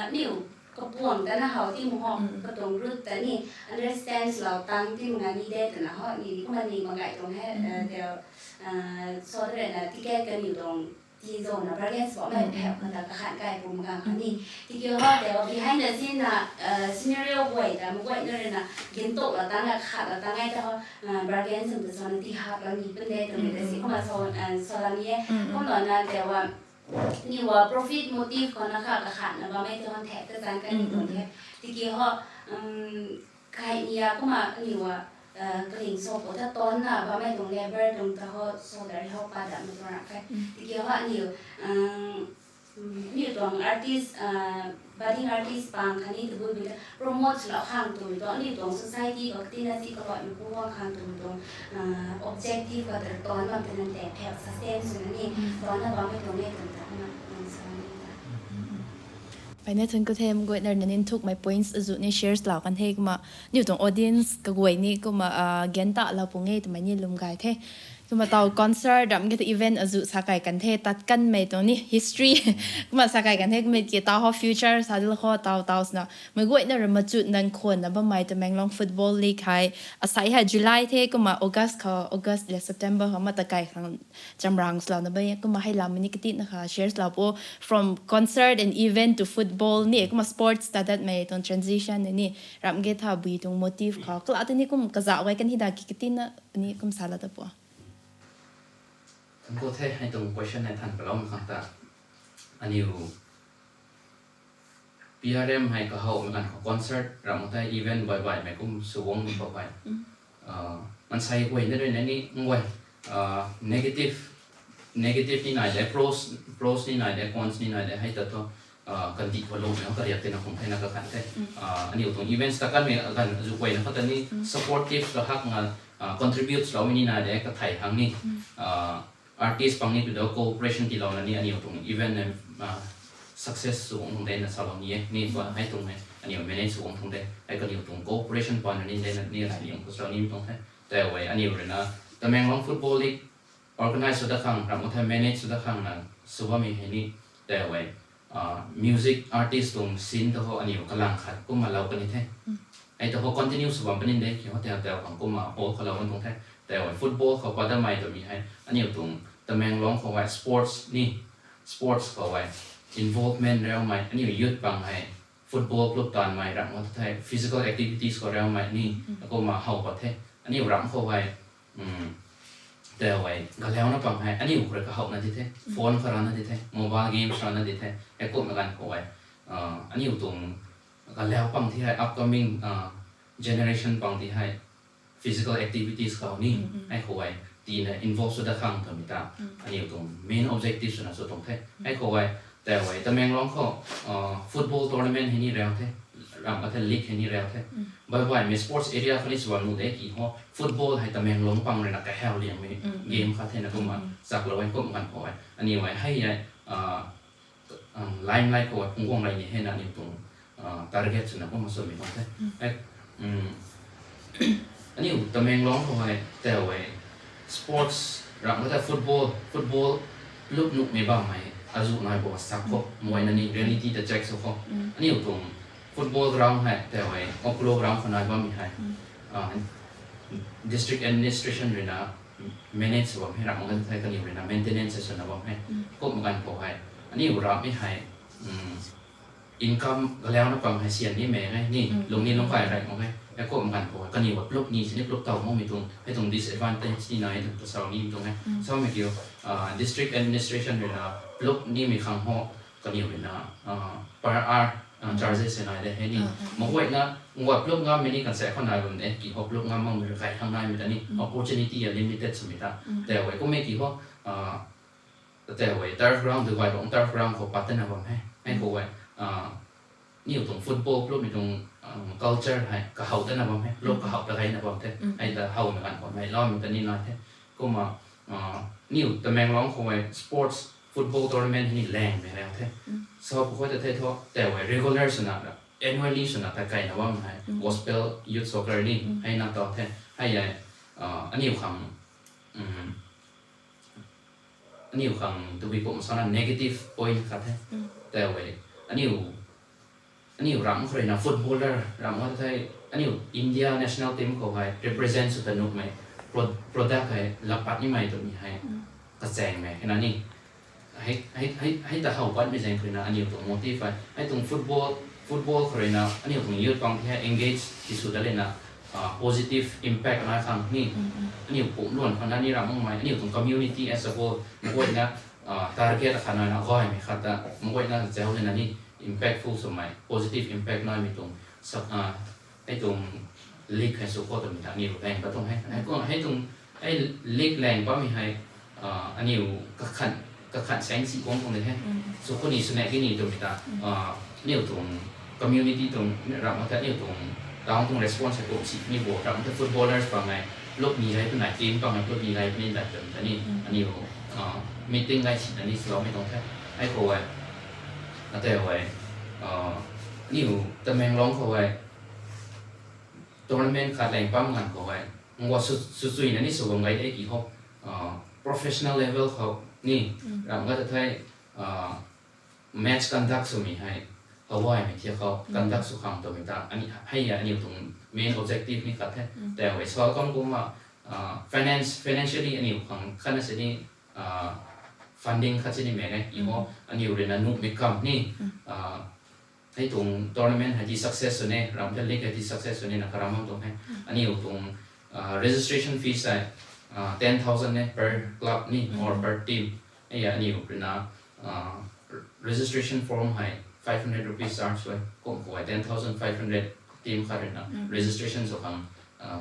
aniu kapuang ta na how ti mu ho, katuang group ta ni understand swlou tang ti mu nga ni de twna ho ni kumna ni bam gay tuang he. Tau, so de na ticket kaniu tuang ti zona bargain sw bammei phek kha ta kakhan kai pum gang kha ni. Tiki ho tau behind the scene na scenario guay ta mu guay na rui na gintok la tang la khat la tang ai ta ho, bargain sw ta so na ti hap la ni pun de twmei ta si kumna so, so la ni e. Kumna na tau a aniu a profit motive khou na kha kakhatna bammei ti hon thek ta zan kani tuang the. Tiki ho, kai ni a kumna aniu a kaling so khou ta tawn na bammei tuang labour tuang ta ho, salary ho pa dam na tuang rak khe. Tiki ho aniu, aniu tuang artist, budding artist pang khatni tabui bui ta promote swlou khang twmei tuang, aniu tuang society khou katina si kaluaimei pu guang khang twmei tuang objective khou ta tawn bam ta nan tei phek sustain swna ni tawn na bammei tuang e twmei ta kumna tuang sa ni ta. Pai na thun khou the, Guayna rui na nthukmei points azuh ni share swlou kan the kumna, aniu tuang audience kaguay ni kumna, gan ta lou pung e twmei ni lwm gay the. Kumna tau concert ram ge ta event azuh sa kai kan the, tat kanmei tuang ni history kumna sa kai kan the, kummei ki tau ho future sa dil ho tau tau swna. Meic guayna rui machut nan khwanna bammei Tamenglong Football League hei, asei hei July the kumna August khou, August le September khou ma ta kai khang chamrang swlouna bam e, kumna hei lam ni katina kha share swlou pu, from concert and event to football ni, kumna sports ta datmei tuang transition ni, ram ge tha bui tuang motive khou kala ta ni kum kazauh gay kan hi da ki katina ni kum sa la ta pu. Thank you the, hei tuang question hei than palou khang ta. Aniu P R M hei kahowmei ganv khou concert ram tei event bai baimei kum sw guang ni khou hei, mansei guayna rui na ni nguay, negative, negative ni nai de, pros, pros ni nai de, cons ni nai de, hei ta thu kandih khou lungmei kariak tina khum theina kakhan the. Aniu tuang events ta kanmei ganv azuh guayna khou ta ni supportive ta hak nga, contribute swloumei ni nai de, kathei hang ni artist pang ni tu dou cooperation tiilouna ni aniu tuang event success sw guang tuang de na salou ni e. Ni pa hei tuang hei aniu manage sw guang tuang de, hei kaniw tuang cooperation pan ni de na ni lai liang khou salou ni tuang the. Tei e aniu rui na Tamenglong Football League organize sw da khang, ram thei manage sw da khang na sw bammei hei ni, tei e music artist tuang scene ta khou aniu kalang khat kumna lou kan ni the. Hei ta khou continue sw bam puni de, ki ho tei tei khang kumna hall khou lou kan tuang the. Tei e football khou pat damei twmei hei aniu tuang Tamenglong khou hei sports ni, sports khou hei involvement raumei, aniu youth pang hei football club taanvmei ram khou thei physical activities khou raumei ni, akumna how pat the. Aniu ram khou hei tei e galeuna pang hei aniu khou rui kahowna di the, phone khou rana di the, mobile games rana di the, heikumna ganv khou hei aniu tuang galeu pang ti hei upcoming generation pang ti hei physical activities khou ni, hei khou hei tina involve sw da khang twmei ta aniu tuang main objective swna sw tuang the. Hei khou hei tei e Tamenglong khou football tournament hei ni rau the, ram khat the league hei ni rau the. Bai baimei sports area khou ni sw bam nuh de, ki ho football hei Tamenglong pang rui na kahaw liangmei game khat thena kumna chaklou e, kum ganv khou hei aniu hei hei limelight khou hei phungc guang lei ni hei na aniu tuang target swna kumna swmei tuang the. Aniu Tamenglong khou hei tei e sports ram khat the football, football club nuhmei bammei azuh nai bo sak khou, mei na ni reality ta check sw khou. Aniu tuang football ground hei, tei hei, Oklo ground khou nai bammei hei. District administration ruina manage sw bam hei, ramh mak ge thei kaniw ruina maintenance swna bam hei. Kumna ganv khou hei, aniu ramhmei hei, income galiauna pang hei sian ni mei e, ni lung ni lung kai rey mak ge. Hei kumna ganv khou hei, kaniw plup ni sini plup taw makmei tuang, hei tuang disadvantage ni nai tuang, tasau ni tuang e. Samei kiu, district administration ruina plup nimei khang ho, kaniw ruina per hour charges nai de hei ni. Meic guayna, nguay plup ngammei ni kan sa khou nai bam de, ki ho plup ngam makmei rui kai khang naimei ta ni, opportunity a limited swmei ta. Tei hei kummei ki ho, tei hei turf ground, Dubai tuang turf ground khou pat tana bam hei. Hei khou hei, aniu tuang football plup mei tuang culture hei kahow tana bam hei, plup kahow ta gayna bam the. Hei ta howna ganv khou hei loumei ta ni nai the. Kumna, aniu Tamenglong khou hei sports football tournament hei ni langmei rau the. Sa pw khou ta the thu, tei hei regular swna, annually swna ta kaina bam hei, Gospel Youth Soccer ni hei na ta the. Hei hei, aniu khang, aniu khang tabui kumh sana negative point khat the. Tei hei, aniu, aniu ramh khou ruina footballer ramh khou thei, aniu India national team khou hei represent sw ta nuhmei, pro-, product hei lapat nimei twmei hei kachaengmei hei na ni. Hei ta how patmei zaeng khou ruina aniu tuang motive hei, hei tuang football, football khou ruina aniu tuang youth pang hei engage ti sw ta lena, positive impact nai khang ni. Aniu pumh luan khou na ni ramh makmei, aniu tuang community as a whole, meic guayna target akhat naina gaymei khat ta, meic guayna zauc lena ni impactful swmei, positive impact naimei tuang, hei tuang league hei sw khou twmei ta aniu lang pat tuang hei. Hei tuang, hei tuang, hei league lang patmei hei, aniu kakhan, kakhan saeng si guang tuang de hei. Sw khou ni swna ki ni twmei ta, aniu tuang community tuang ramh khou ta aniu tuang town tuang response hei kum si ni bo, ramh khou ta footballers pang hei plup ni gay puni, team pang hei plup ni gay puni dai twmei ta ni, aniu meeting gay sina ni swloumei tuang the. Hei khou hei, atei hei, aniu Tamenglong khou hei tournament khat lang pam ganv khou hei, nguay sw, sw chuina ni sw bam gay de ki ho, professional level khou ni, ramh khou ta thei, match conduct swmei hei, hawaimei thiak khou conduct sw khang twmei ta, hei aniu tuang main objective ni khat the. Tei hei sa kan kumna, finance, financially aniu khang khatna sini, funding khat sini mei e, i ho, aniu ruina nuhmei kam ni, hei tuang tournament hei ti success sw ne, ramh the league hei ti success sw ne na karam bam tuang hei. Aniu tuang registration fees hei ten thousand ne per club ni or per team. Hei aniu ruina registration form hei five hundred rupees charge e. Kum khou hei ten thousand five hundred team khat ruina registration sw khang,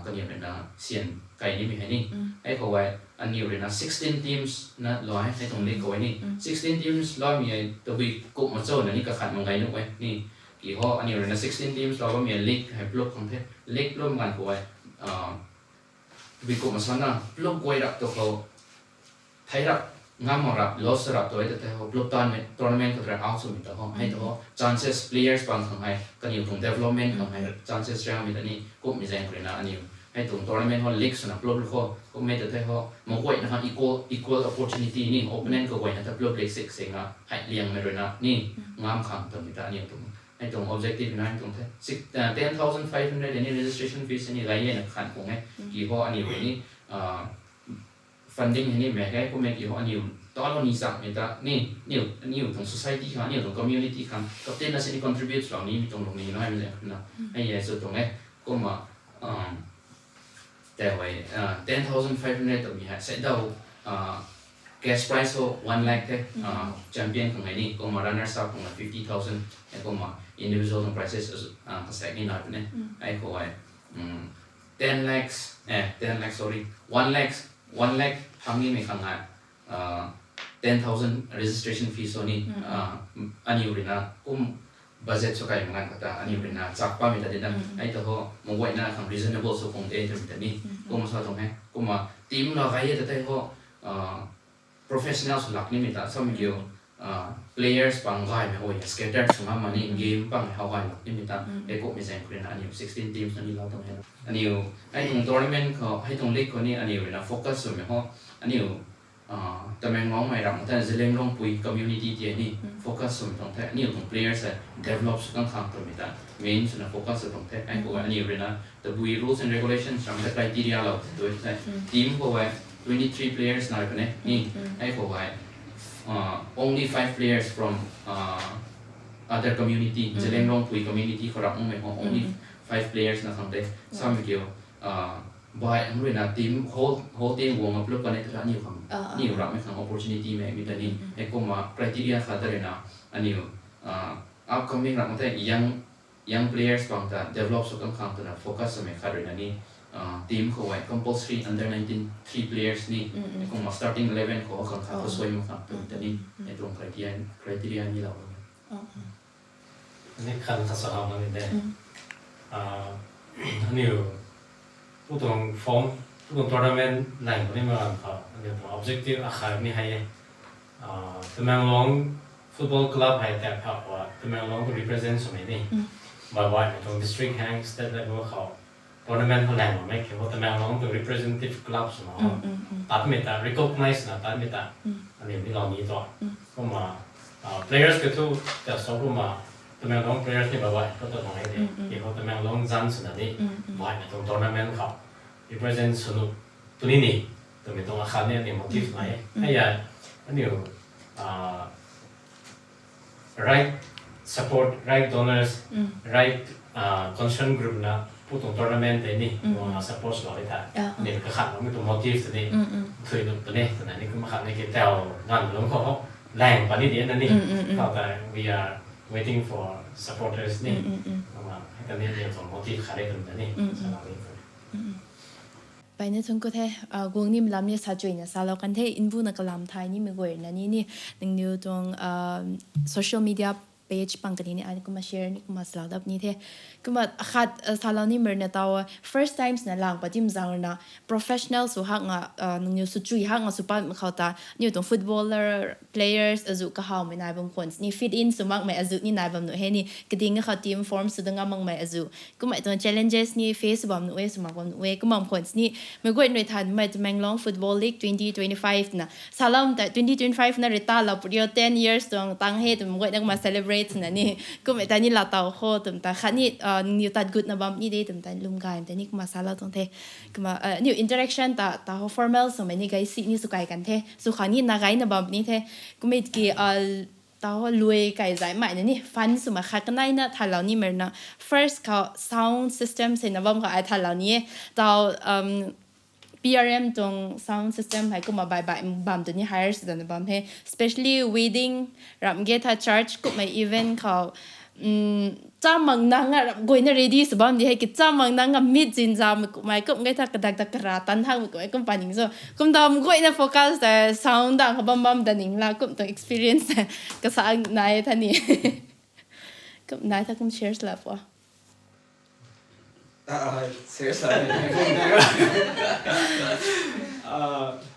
kaniw ruina sian kai nimei hei ni. Hei khou hei aniu ruina sixteen teams na lou e, hei tuang league khou hei ni. Sixteen teams loumei hei tabui kumh ma cho na ni kakhat mak gay nuh e ni. Ki ho aniu ruina sixteen teams lou bammei league hei plup khang the. League plup ganv khou hei, tabui kumh ma sana plup guay rap tu khou, thei rap, ngam mak rap, loss rap tu hei ta thei ho, plup tanmei, tournament khou ta out swmei ta ho, hei ta ho chances players pang khang hei, kaniw tuang development khang hei chances riangmei ta ni, kumhmei zaeng khou ruina aniu hei tuang tournament ho league swna plup lu khou, kummei ta thei ho meic guayna khang equal, equal opportunity ni, opponent kaguayna ta plup league sik sing a hei liangmei ruina ni, ngam khang twmei ta aniu tuang, hei tuang objective na tuang the. Ten thousand five hundred ni registration fees ni gay e na khan khang e. Ki ho aniu ni funding hei ni mei e, kummei ki ho aniu talou ni chakmei ta ni, aniu, aniu tuang society khang, aniu tuang community khang kaptinna sini contribute lou nimei tuang lung ni naimei zaeng na, hei e sw tuang e. Kumna, tei hei ten thousand five hundred twmei hei sei daw, cash prize ho one lakh the, champion khang hei ni, kumna runners up khang hei fifty thousand, hei kumna individual tuang prizes kasaek ni nai puni. Hei khou hei ten lakhs, ten lakh, sorry, one lakh, one lakh phang nimei khang hei ten thousand registration fees ho ni, aniu ruina kum budget sw kai mak ganv khou ta aniu ruina chak patmei ta di na, hei ta ho meic guayna khang reasonable sw khang de twmei ta ni, kumna sa tuang e. Kumna team la gay e ta thei ho professional sw lak nimei ta, samei kiu, players pang gaymei hei scattered sw ngam ma ni, game pang hei how gay lak nimei ta, hei kumhmei zaeng khou ruina aniu sixteen teams na ni lou tuang e. Aniu hei tuang tournament khou, hei tuang league khou ni aniu ruina focus swmei ho, aniu Tamenglong mei ram the Zeliangrongpui community ti ni focus swmei tuang the, aniu tuang players hei develop sw kang khang twmei ta main swna focus sw tuang the. Ai khou aniu ruina tabui rules and regulations ram the criteria lou tu the. Team khou hei twenty three players nai puni ni. Ai khou hei only five players from other community, Zeliangrongpui community khou ram mei khou only five players na khang the. Samei kiu bai ang ruina team whole whole team guang upload kan e ta aniu khang, aniu ram mei khang opportunity mei mi ta ni. Ai kumna criteria khat ta ruina aniu upcoming ram the young young players bang ta develop sw kang khang twna focus swmei khat ruina ni team khou hei compulsory under nineteen three players ni. Ai kumna starting eleven khou kang khat khou suai mak khang twmei ta ni. Ai tuang criteria criteria ni lou. Ani khat khat sa hau na ni de. Aniu pu tuang form, pu tuang tournament lang puni ma ram khou aniu tuang objective akhat ni hei e. Tamenglong Football Club hei tei kha khou Tamenglong tu represent swmei ni. Bai bai tuang district hang state level khou tournament khou lang makmei khou Tamenglong tu representative club swna tatmei ta recognize na tatmei ta aniu ni lou ni tu. Kumna players ke thu ta so kumna Tamenglong players ni bai bai khou ta nai de. Khou Tamenglong zan swna ni bai na tuang tournament khou represent sw nu puni ni twmei tuang akhat ni aniu motive nai e. Hei ya aniu right support, right donors, right concern group na pu tuang tournament tei ni support lou e ta. Ni kakhat lou mi tuang motive tei ni thui nu puni twna ni kumna khat ni ki tau ganv lou khou lang puni di na ni. Khou ta we are waiting for supporters ni. Kumna hei ta ni ni tuang motive khat e twna ni salou ni. Pai ni thun ku the, guang ni lam ni sa chuina salou kan the, nbu na kalam thai nimei guay na ni ni, nangniw tuang social media page pang kani ni ai kumna share ni kumna salou dap ni the. Kumna khat salou nimei na tau first times na lang patim zang na professional sw hak nga, nangniw sw chui hak nga sw pat khou ta niw tuang footballer players azu kahawmei nai bam khwan ni fit in sw makmei azu ni nai bam nu he ni kading khou team form sw da ngam makmei azu kumna tuang challenges ni face bam nu e sw mak bam nu e kumna khwan ni mei guay nui than mei Tamenglong Football League twenty twenty-five na salou ta twenty twenty-five na rita la purio ten years tuang tang he twmei guay na kumna celebrate na ni kumna ta ni la tau ho twmei ta khat ni nangniw tat gut na bam ni de twmei ta lum gay ta ni kumna salou tuang the. Kumna niw interaction ta ta ho formal swmei ni gay si ni sw kai kan the sw khang ni na gay na bam ni the. Kumna ki ta ho lui kai zai mai na ni fun swmei khat kanai na thalou nimei na first khou sound system se na bam khou ai thalou ni e tau P R M tuang sound system hei kumna bai bai bam tu ni hire sw dana bam he, especially wedding ram ge tha church kumna event khou chamang nang a ram guayna ready sw bam di hei ki chamang nang a mit zinzamei kumhmei kum ge tha kadak ta kara tan hakmei kumhmei kum paning so kum dam guayna focus ta sound dang khou bam bam da ning la kum tuang experience kasa nai tha ni kum nai tha kum share sw la po. Ah, serious ah.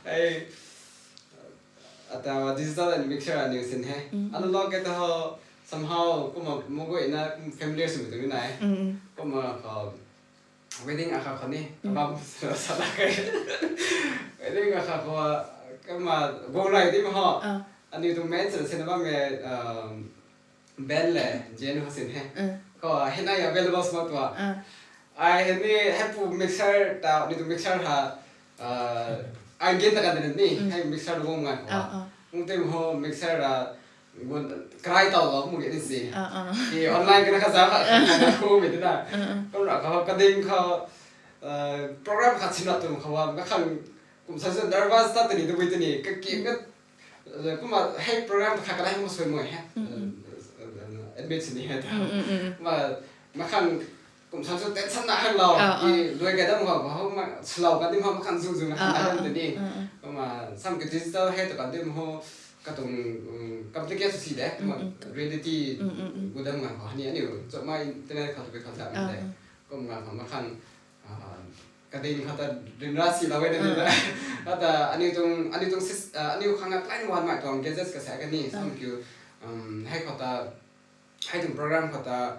Ai, ata digital and mixer aniu sin he. Ano log ke to somehow kumna mugui na familiar sw tu nai. Kumna ko wedding akha khou ni abam sa ta kai. Wedding akha khou kumna go lai di ma ho. Aniu tu men sa sin abam me Ben le Jen ho sin he. Ko hei nai available sma tua. Ai hei ni hei pu mixer ta ni tu mixer ha ai gen ta kan ni hei mixer du ngai ko. Mung tim ho mixer ra gun krai tau lo mu ni si. Ki online kana ka za ka ko mi na. Ko ra ka ka ding ka program khat sin na tu ka wa ka khang kum sa nervous ta ni tu wi tu ni ka ki ka Kumna hei program khat ka lai hei ma sui mui he. Admit sini he ta. Ma ma khang kum sa chu tension na hang lau. Ki lui ka dam ho ho ma slow ka dim ho ma khang zu zu na khang dam tini. Kumna sam ki digital he to ka dim ho ka tung complication si de. Kumna reality gu dam ngan ho ni ani chu ma internet kha to be kha ta de. Kumna ma khang kading khata rinra si la wei na ni la. Ata aniu tung aniu tung sis aniu khang a klein wan mai tuang gadgets ka sa ka ni sam kiu hei khata hei tung program khata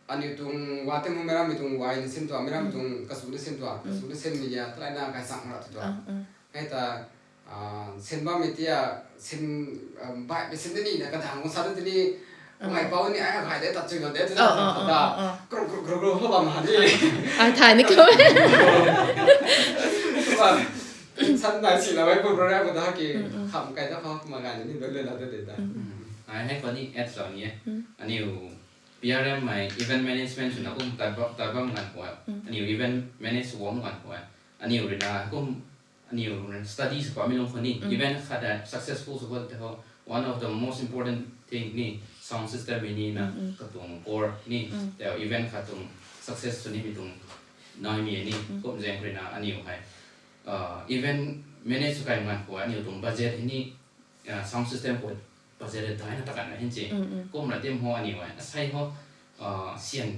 aniu tung wa tem hu meram mi tung wai ni sin tua meram mi tung kasu ni sin tua kasu ni sin mi ya tlai na kai sang ra tu tua. Hei ta Sin bammei tia, sin, baihmei sin ni na kadang kum sa tu tini, kamei pou ni ai gay de ta chui lo de tu da, kru kru kru kru ho bam ha ni. Ai thay ni khou. San nai si la wei program ko da ki, kham kai da khou ma gay ni lou lou la de de ta. Ai hei khou ni add zau ni e. Aniu P R M mei event management swna kum tat bam, tat bam ganv khou e. Aniu event manage guang ganv khou e. Aniu rui na kum, aniu study sw bammei lung khou ni event khat a successful sw khou te ho, one of the most important thing ni sound system ni na, katuang core ni, tei event khat tuang success sw nimei tuang naimei ni kum zaeng rui na aniu hei event manage sw kai ganv khou aniu tuang budget ni sound system khou budget daina ta kan na hin si. Kum ra tim ho aniu e asei ho, sian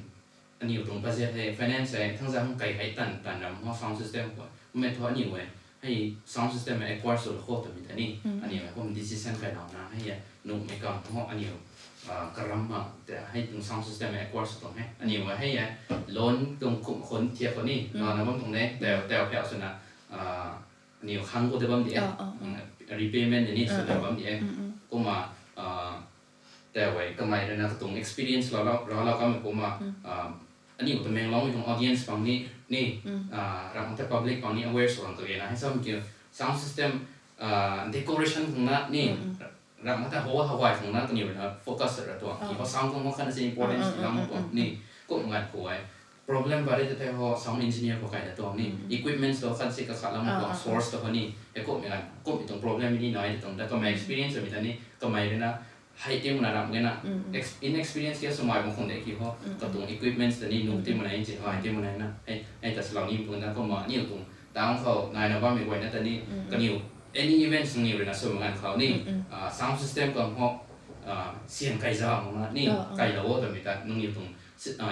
aniu tuang budget hei, finance hei thangzang kai hei tan tan ram ho sound system khou. Kummei thu aniu e hei sound system acquire sw la khou twmei ta ni, aniu e kum decision kai lou na hei e nuhmei kam ho aniu karam ma te hei tuang sound system acquire sw tuang he. Aniu e hei e loan tuang kum khun thiak khou ni lana bam tuang de, tei tei phau swna aniu khang khou de bam di e. Repayment ni swna bam di e. Kumna tei kamei rui na katuang experience lou lou, lou lou kamei kumna aniu Tamenglong tuang audience pang ni, ni, ram ta public pang ni aware sw rang kage na hei sam ki sound system, decoration khang na ni, ram ta ho hawai khang na kaniw rui na focus ra tuang. Ki ho sound khang ho khatna si importance lam tuang ni, kum ngat khou e. Problem bari te tei ho sound engineer khou kai na tuang ni, equipments to khat si kakhat lam tuang, source to ho ni, e kummei ganv kummei tuang problem ni nai tuang da kamei experience mei ta ni, kamei rui na hei tim na ram gena, inexperience kia swmei bang khang de ki ho, katuang equipments ta ni nuh tim na in si hai tim na na hei, hei ta salou ni tuang da kumna aniu tuang town khou naina bammei guayna ta ni, kaniw any events nangniw rui na sw ganv khou ni, sound system khang ho, sian kai zau na ni, kai lou o twmei ta nangniw tuang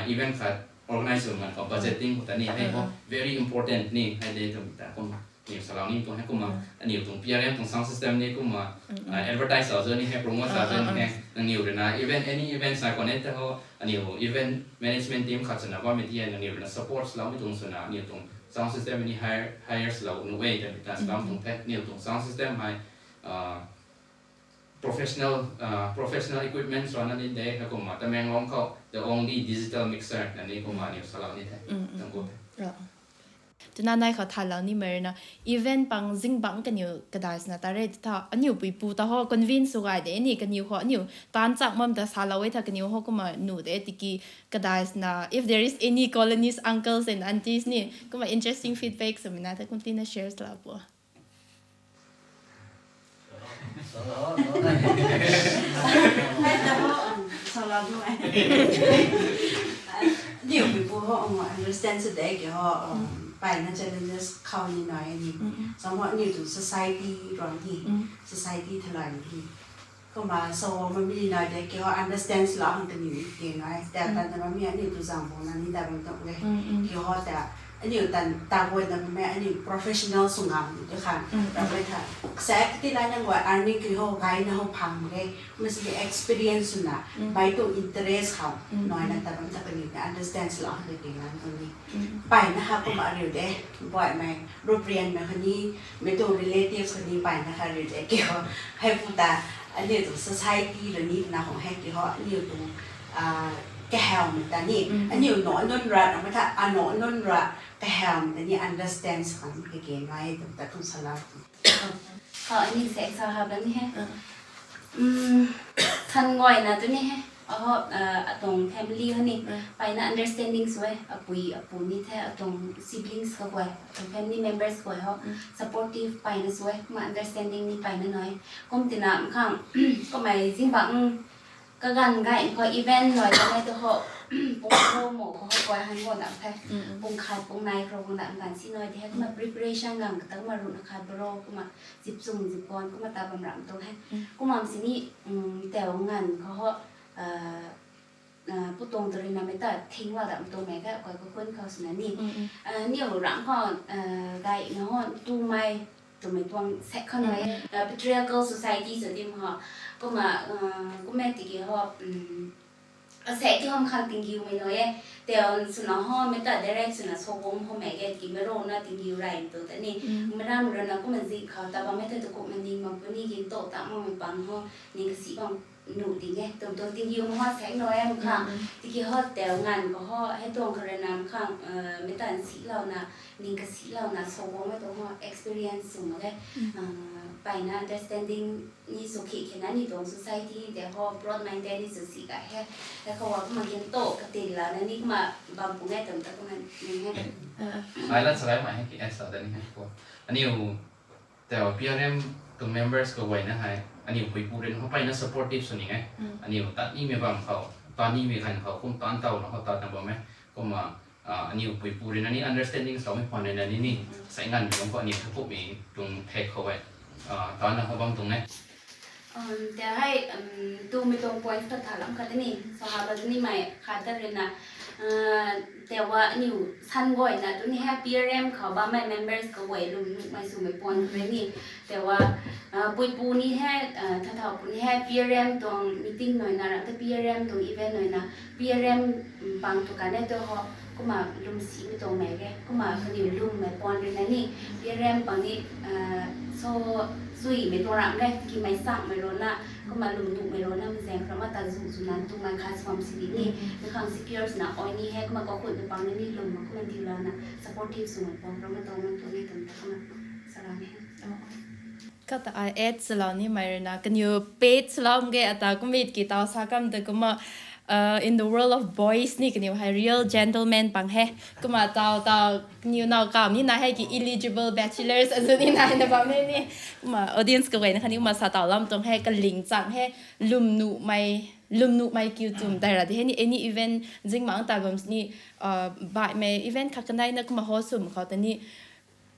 event khat organize sw ganv khou budgeting khou ta ni hei ho very important ni hei de twmei ta kumna aniu salou ni tuang hei kumna, aniu tuang P R M tuang sound system ni kumna advertise sa zo ni hei, promote sa zo ni hei, nangniw rui na event, any event sa connect te ho, aniu event management team khat swna bammei ti nangniw rui na support saloumei tuang swna aniu tuang sound system ni hire, hire salou nuh e twmei ta salou tuang the. Aniu tuang sound system hei professional, professional equipments rana ni de, hei kumna Tamenglong khou the only digital mixer na ni kumna aniu salou ni the. Thank you. Twna nai khou thalou nimei rui na event pang zingbangc kaniw kadai swna ta re tha, aniu puipu ta ho convince sw gay de ni, kaniw khou aniu taanc chak mam ta salou e tha kaniw ho kumna nuh de tiki kadai swna, if there is any colonist uncles and aunties ni kumna interesting feedback swmei na ta kum tina share salou pu. Aniu puipu ho understand sw de ki ho, mpeyna challenges khou ni nai ni. Sa ho aniu tuang society rui ni, society thalai ni. Kumna sa ho mami nai de ki ho understand swlou hang kaniw ni ke nai. Ta tan na mami aniu tu zang bo na ni ta bam tuang e. Ki ho ta aniu tan ta guay na mami aniu professional sw ngam ni de khan. Ram e tha. Kasa kati la nang guay earning ki ho gayna ho phang mak ge. Kumna si experience swna, bai tuang interest khou naina ta bam ta kaniw ni understand swlou hang de ke nai tuang ni. Mpeyna ha kumna ariu de, baihmei, ruprianmei khou ni, mei tuang relatives khou ni mpeyna kha ariu de ki ho. Hei pu ta aniu tuang society rui ni na khang hei ki ho aniu tuang kahawmei ta ni, aniu nac nunc ra, na mei tha anac nunc ra kahawmei ta ni understand sw khang kage nai twmei ta kum salou. Khou ani se example ni he. Than guayna tu ni he. Aho, atuang family ho ni mpeyna understanding sw e, apui apu ni the, atuang siblings khou guay, atuang family members guay ho supportive mpeyna sw e, kumna understanding ni mpeyna nai. Kum tina mkhang, kummei zingbangc kaganv gay khou event nai ta nai tu ho, pung kho mo khou ho guay han guang dam the, pung khat pung nai khou guang dam ganv si nai the, kumna preparation ganv kata kumna ruhna khat bro kumna zip chung zip guan kumna ta bam ram tuang he. Kumna sini, tau nganv khou ho, putuang tu rui na mei ta thing la dam tuang mei kha, kai kakhun khou swna ni, aniu ram khou gayna ho tumei twmei tuang sek khou nai, patriarchal society sw dim ho. Kumna, kummei tiki ho, Asei ki hom khang tinggiumei nai e. Tei swna ho mei ta direct swna sogong ho mei ge ki mei rona tinggiu rai tu ta ni. Mei ram rona kumna zi khou ta bam mei ta tu kumna ning bam puni gin to ta mo mei pang ho ning kasi bam nu ding e. Tum tum tinggiu ho sek nai e mkha. Tiki ho tei ngan ko ho hei tuang kharana mkha mei ta nsilouna ning kasilouna sogong mei tuang ho experience sw mak ge. Mpeyna understanding ni sw khi khena ni tuang society tei ho broad minded ni sw si ka he. Hei khou wa kumna gin to katin lana ni kumna bam pung e tum ta kumna ning he. Ai la salai mai he ki esa da ni he ko. Aniu tei PRM tuang members kaguayna hei aniu puipu rui na ho mpeyna supportive sw ni e. Aniu tat nimei bam khou, tat nimei ganv khou kum tan taw na ho tat na bam e. Kumna aniu puipu rui na ni understanding samei phaan rui na ni ni sai nganv tuang khou aniu thakumhmei tuang thek khou e. Tan na ho bam tuang e. Tei hei tumei tuang point ta tha lam khat ni sa ha ba nimei khat ta rui na tei wa aniu san guayna tu ni hei PRM khou bammei members kaguay lwm nuhmei swmei point rui ni tei wa puipu ni hei thathau pu ni hei PRM tuang meeting nai na ram ta PRM tuang event nai na PRM pang tu kan e tu ho kumna lwm simei tuang mei ge kumna kaniw lwmmei point rui na ni PRM pang ni so suimei tuang ram ge kimei sakmei rona kumna lwm nuhmei rona mei zaeng khou ma ta zu zu nan tumei khat swam si di ni mei khang secure swna ai ni hei kumna kakhun tu pang ni lwm ma kumna dilouna supportive swmei point rui ma tuang nang tu ni tum ta kumna salou ni. Kata ai add swlou nimei rui na kaniw pet swlou ge ata kumit ki taw sa kam ta kumna in the world of boys ni kaniw hei real gentleman pang he. Kumna taw taw kaniw naw kam ni na hei ki eligible bachelors azu ni na na bam e ni. Kumna audience kaguayna khatni kumna sa taw lam tuang hei kaling chang he lwm nuhmei lwm nuhmei kiu tum tei ra di hei ni any event zingmang ta bam ni baihmei event khat kanei na kumna host swm khou ta ni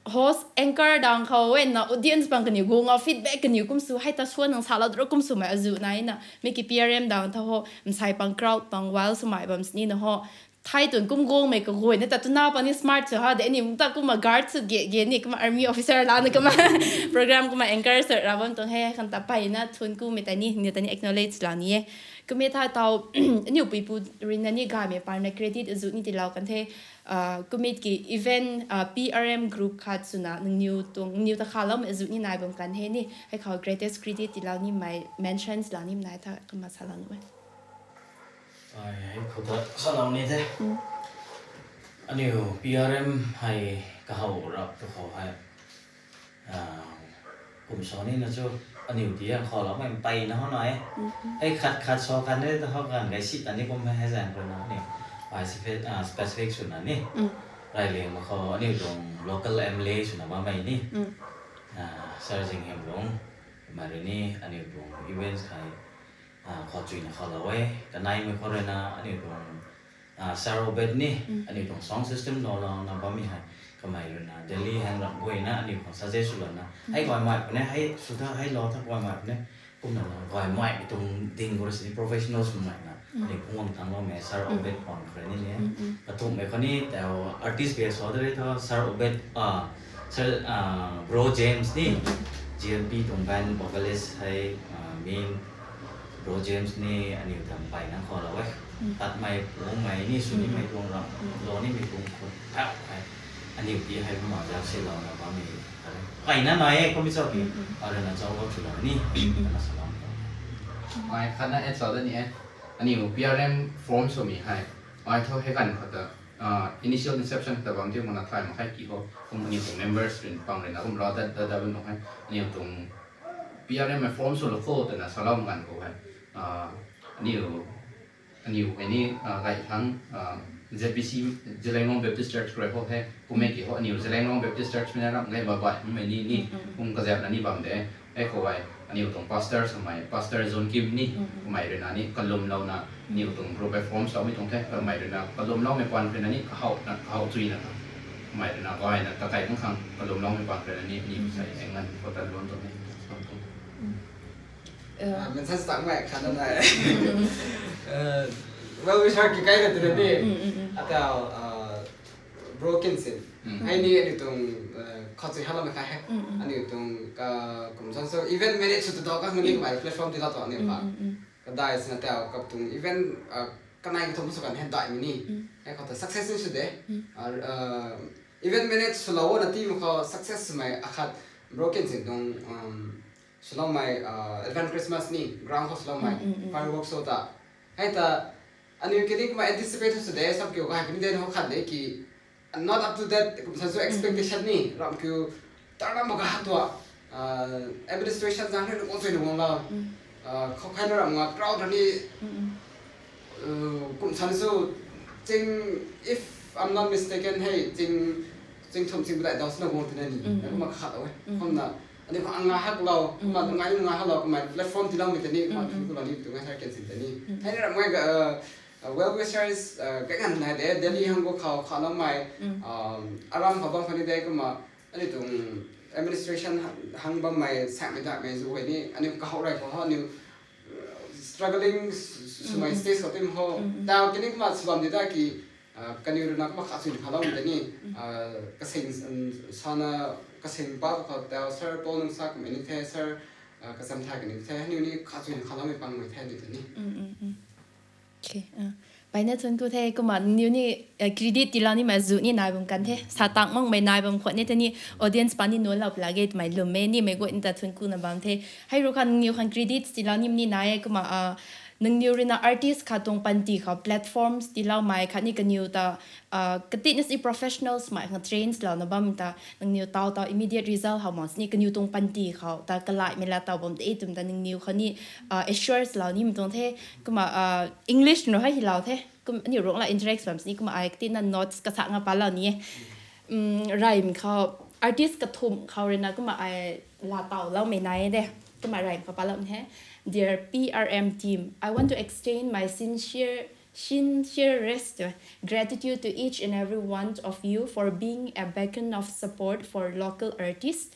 host anchor dang khou e na audience bang kaniw guang a feedback kaniw kum sw hei ta swan nang salou dro kum swmei azu nai na mei ki PRM dang tha ho msai pang crowd pang wild swmei bam sini na ho thai tun kum guangmei kaguayna ta tuna pang ni smart sw ha de aniu ta kumna guard sw ge ge ni kumna army officer la na kumna program kumna anchor sw ra bam tuang hei khang ta mpeyna thun kumei ta ni ni ta ni acknowledge la ni e. Kumei tha taw aniu puipu rui na ni gaymei parna credit azu ni tilou kan the. Kumit ki event PRM group khat swna nangniw tuang nangniw ta khaloumei azu ni nai bam kan he ni hei khou greatest credit tilou nimei mentions la nim nai tha kumna salou nuh e. Ai hei khou ta salou ni the. Aniu PRM hei kahow rap tu khou hei kum sa ni na chu aniu ti ang khou loumei mpeyna ho nai e. Hei khat khat sa kan de ta ho kan gay si ta ni kum hei zaeng khou na aniu ai specific swna ni rayliang ma khou aniu tuang local MLA swna bammei ni Sir Zinghemlung mei rui ni aniu tuang events hei khou chuina khou lou e. Kaneimei khou rui na aniu tuang Sir Obed ni aniu tuang sound system lou lou na bammei hei kamei rui na Delhi hang ram guayna aniu khang suggest swlou na hei gaymei pune hei sw tha hei lou tha gaymei pune kumna na gaymei tuang ding khou rui sini professional swmei na aniu phungwang tangloumei Sir Obed pang khou rui ni ni kathumhmei khou ni tei artist base hou de rui tho Sir Obed Sir Bro James ni GMP tuang band vocalist hei main Bro James ni aniu ta mpeyna khou lou e. Tatmei pumei ni swnimei tuang ram lou nimei tuang khou thau hei aniu ti hei kumna zauc silouna bammei mpeyna nai e kumna cho ki aruna zauc lou chulou ni na salou ta ai khatna add sw da ni e. Aniu PRM form swmei hei ai thu hei ganv khou ta initial inception ta bam ti mana thay mak khe ki ho kum aniu tuang members rui pang rui na kum lou dat dat dat bam nuh hei aniu tuang PRM form swlou khou twna salou ganv khou hei aniu aniu hei ni gay thang ZBC Zeliangrong Baptist Church rui ho hei kummei ki ho aniu Zeliangrong Baptist Church mei na ram gay babai mei ni ni kum kazapna ni bam de. Hei khou hei aniu tuang pastor swmei pastor John Kim ni kummei rui na ni kalwmlouna aniu tuang group hei form swmei tuang the kamei rui na kalwmloumei paan rui na ni kahow na kahow chuina kamei rui na gayna takai bang khang kalwmloumei paan rui na ni aniu sei ngan khou ta luan tuang ni tuang. Mention tak mai khat na nai. Well wisher ki kai na tu ni atau broken sin hei ni aniu tuang khou chui hala mei kha he aniu tuang ka kum san so event manage sw tu dau ka ni kamei platform ti la tu aniu pa kadai sina tau kap tuang event kanei kathumh sw kan hei daihmei ni. Hei khou ta success ni sw de. Ah, ah, event manage swlou na team khou success swmei akhat broken sin tuang, um, swloumei, ah, Advance Christmas ni ground khou swloumei fireworks show ta. Hei ta aniu kini kumna anticipate sw de, sap kiu kai puni de ho khat de ki, not up to that, kum sa chu expectation ni, ram kiu, tar na maka tua, ah, administration zang ni nung ong chui nung ong la, ah, khou khai na ram nga crowd ni, uh, kum sa chu, ching, if I'm not mistaken, hei, ching, ching thum ching bidai dau sna wang tina ni, na kum khat we, kum na, ani khou anga hak lou, kum na ngai ngai hak lou, kum platform ti lou mi tani, kum thun ku lou ni, tu ngai sa ken sin tani. Hei na ram ngai ga, uh, uh, well wishers, uh, kai ngan nai de, Delhi hang go khou, khou lou mai, um, aram khou bam khou ni de, kum, ani tuang administration hang, hang bam mai, sak mai dak mai zu hei ni, ani kahou rai khou ho, ani, uh, struggling s-, s-, swmei stage khou tim ho, tau kini kum sw bam di da ki, uh, kaniw rui na kum khat sui kha lou mi tani, uh, kasing, um, sana, kasing pa khou tau, sir, Paul nung sa kum ni the, sir, uh, kasam thai kaniw the, aniu ni khat sui kha lou mi pang mai the ni tani. Okay, uh, pai na thun ku the, kumna nangniw ni, uh, credit tilou ni ma zu ni nai bam kan the. Sa tang mang mai nai bam khwan ni tani audience pa ni nuan lou pla ge twmei lwm e, ni mei guay ni ta thun ku na bam the. Hei ru khan nangniw khan credit tilou ni ni nai e, kumna, uh, nangniw rui na artist khat tuang panty khou platforms tilou mai khat ni kaniw ta, uh, katina si professionals mai khang trains lou na bam ta nangniw tau tau immediate result how much ni kaniw tuang panty khou ta kalai mei la tau bam te tum ta nangniw khou ni, uh, assures lou ni mtang the. Kumna, uh, English nu hei hi lou the. Kum, aniu rong la interact bam sini kumna ai katina notes kasa nga pa lou ni e. Um, raim khou, artist kathumh khou rui na kumna ai la tau lou mei nai de. Kumna raim khou pa lou ni he. Dear P R M team, I want to extend my sincere, sincerest gratitude to each and every one of you for being a beacon of support for local artists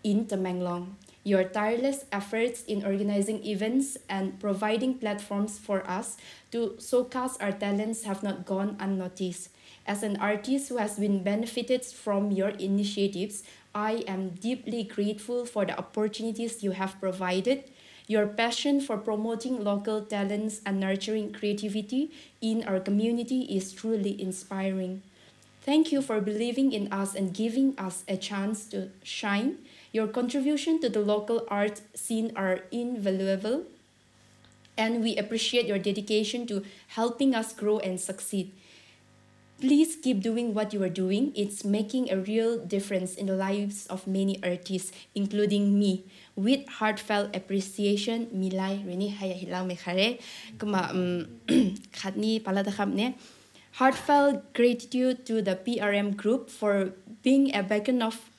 in Tamenglong. Your tireless efforts in organizing events and providing platforms for us to showcase our talents have not gone unnoticed. As an artist who has been benefited from your initiatives, I am deeply grateful for the opportunities you have provided. Your passion for promoting local talents and nurturing creativity in our community is truly inspiring. Thank you for believing in us and giving us a chance to shine. Your contribution to the local art scene are invaluable, and we appreciate your dedication to helping us grow and succeed. Please keep doing what you are doing. It's making a real difference in the lives of many artists, including me. With heartfelt appreciation, Milai Rini. Hei hi lou mei khare. Kumna, um, khat ni pa la ta kham ne. Heartfelt gratitude to the P R M group for being a beacon of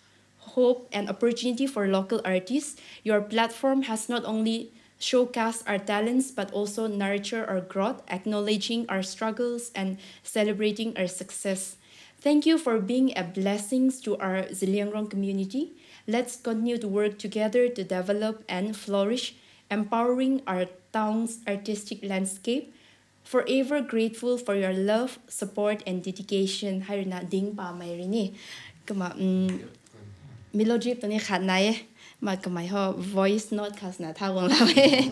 hope and opportunity for local artists. Your platform has not only showcased our talents but also nurtured our growth, acknowledging our struggles and celebrating our success. Thank you for being a blessing to our Zeliangrong community. Let's continue to work together to develop and flourish, empowering our town's artistic landscape. Forever grateful for your love, support and dedication. Hei rui na ding pa mei rini. Kumna, um, Melodip tu ni khat nai e. Ma kamei ho voice note khas na tha guang lou e.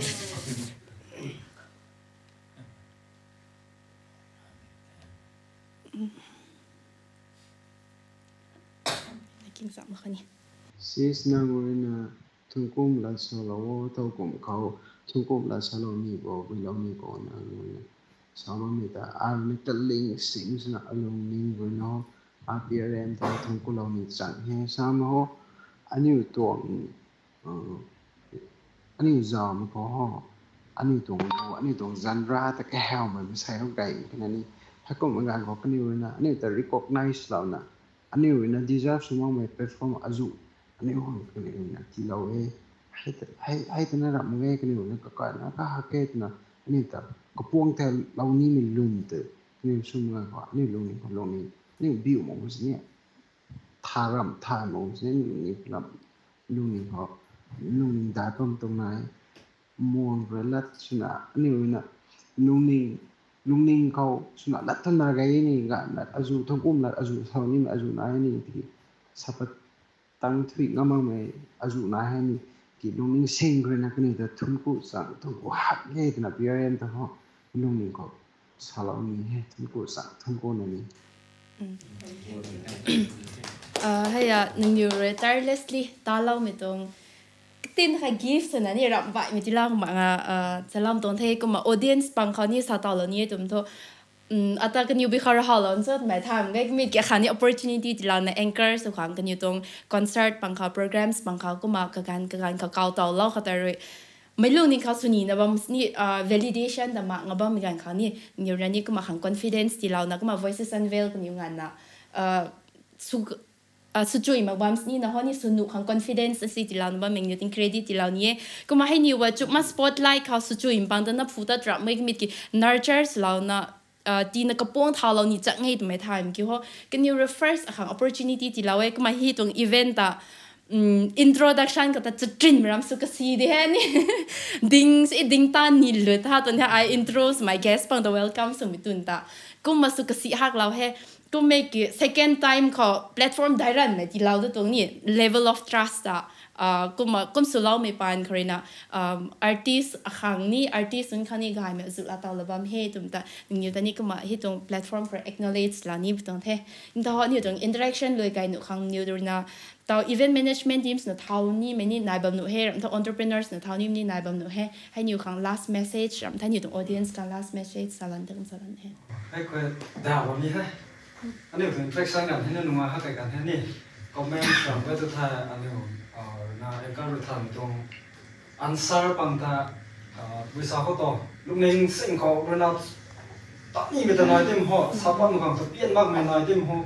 Sis nang rui na thungkum la salou o, thungkum khou, thungkum la salou ni bo, builou ni bo nang rui na. Sa bammei ta, arui ni taling sing swna alungning rui na ho, R P R M ta thungku lou ni chang he, sa ma ho, aniu tuang, uh, aniu zauc ma khou ho, aniu tuang, aniu tuang zanra ta kahawmei masei ho gay kina ni, heikumna ganv khou kaniw rui na, aniu ta recognize lou na, aniu rui na deserve sw makmei platform azu, aniu hang kaniw rui na tiilou e, hei ta, hei, hei ta na ram e, kaniw rui na kakai na kahak e twna, aniu ta kapuang the lou nimei lwm tei, kaniw sw mak khou, aniu lungning khou lungning, aniu biu mak sini, tha ram tha mak sini, aniu lungning ram, lungning khou, lungning dai bam tuang nai, muang rui lat swna, aniu rui na, lungning, lungning khou swna lat tana gay ni, ga lat azu, thungkum lat azu, salou nimei azu nai ni, tiki, sapat tang thui ngam makmei azu nai hei ni, ki lungning sing rui na kaniw ta thungku chang, thungku hak e twna P R M ta ho, lungning khou, Salou ni he, thunku sa, thunku na ni. Hei ya, nangniw rui tirelessly taloumei tuang. Tin kha gift na ni ramh baihmei tilau kumna nga, salam tuang the kumna audience pang khou ni sa taulou ni e twmei thu. Ata kaniw bi khou rui howlou nchumei thaymei gay kamit ki kha ni opportunity tilouna anchor sw khang kaniw tuang concert pang khou, programs pang khou kumna kaganv kaganv khou kaw taulou khou ta rui. Meic lung ni khou sw nina bam sini, validation ta mak nga bammei ganv khou ni, nangniw rui ni kumna khang confidence tilouna kumna Voices Unveiled kaniw nganvna, sw chuy mak bam sini na ho ni sw nuh khang confidence asi tilouna bammei nangniw tuang credit tilou ni e. Kumna hei niw wa chukma spotlight khou sw chuy pang ta na phu ta trap mei kamit ki nurture swlouna, tina kapuang thaulou ni chak nge twmei thaymei ki ho. Kaniw rui first akhang opportunity tilou e kumna hei tuang event ta introduction khou ta chatrinmei ram sw kasi de he ni. Ding si ding ta ni lu tha tuang he ai intro swmei guest pang ta welcome swmei tun ta. Kumna sw kasi haklou he. Kummei ki second time khou platform dairanmei tilou ta tuang ni level of trust ta. Kumna kum swloumei paan khou rui na, artist akhang ni, artist nunc khang ni gaymei azuh la taulou bam he twmei ta nangniw ta ni kumna hei tuang platform khou rui acknowledge la ni pu tuang the. Nta ho aniw tuang interaction lui kai nuh khang nangniw rui na, tau event management teams na thau nimei ni nai bam nuh he, ramh tha entrepreneurs na thau nimei ni nai bam nuh he. Hei niw khang last message, ramh tha niw tuang audience khang last message salan ta kum salan he. Hei khou daw bam ni he. Aniu tuang interaction kan hei na nunga ha kai kan hei ni. Comment ramh gay tu tha aniu, na anchor rui than tuang answer pang ta, buisa khou tu lungning sing khou rui na ta nimei ta nai tim ho, sa pat mak khang ta pian makmei nai tim ho.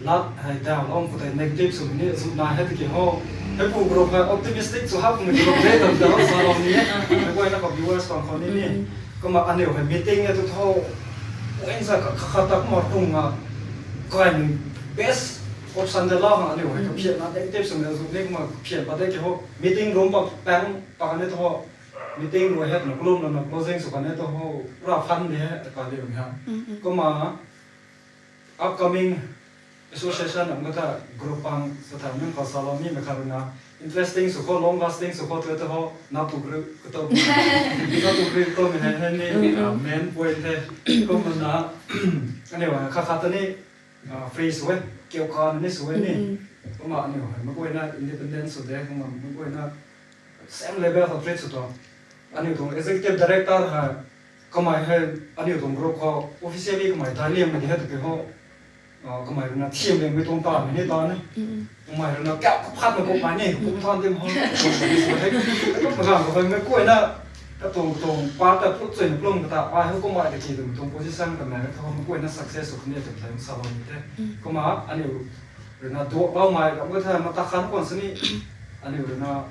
Lat hei daw lou khou tei negative sw ni zu nai hei tiki ho. Hei pu group hei optimistic sw hak mei group de tam ta sa lou ni e. Hei guayna khou viewers pang khou ni ni. Kumna aniu hei meeting e tu tho. Point sa kha kha ta kumna kung a kaimei best option de lau hang aniu hei kaphian na negative sw ni zu ni kumna kaphian pat de ki ho. Meeting room pa pang pa kan e tu ho. Meeting rui hei twna kalum lana closing sw kan e tu ho. Pura fun de hei ta ka de ha. Kumna upcoming association am kata group pang sa tha nang khou salou nimei kha rui na interesting sw khou, long lasting sw khou tu tu ho, nap tu group kato, nap tu group kato mei hei hei ni main point the. Kumna aniu hei kha kha ta ni free sw e, kiu ka ni sw e ni. Kumna aniu hei meic guayna independent sw de, kumna meic guayna same level khou treat sw tuang. Aniu tuang executive director hei kamei hei aniu tuang group khou officially kamei daic liangmei di hei ta ki ho. Kamei rui na thiam liangmei tuang tanmei ni ta ni. Kamei rui na kau kaphatmei kummei ni kum than tim ho. Magang khou hei meic guayna katuang tuang part ta put chuyna plum kata ai hou kummei ta ki tuang tuang position kamei rui tho meic guayna success sw kan e twmei tei salou ni the. Kumna aniu rui na duakloumei ramh gay the mata khan khwan sini. Aniu rui na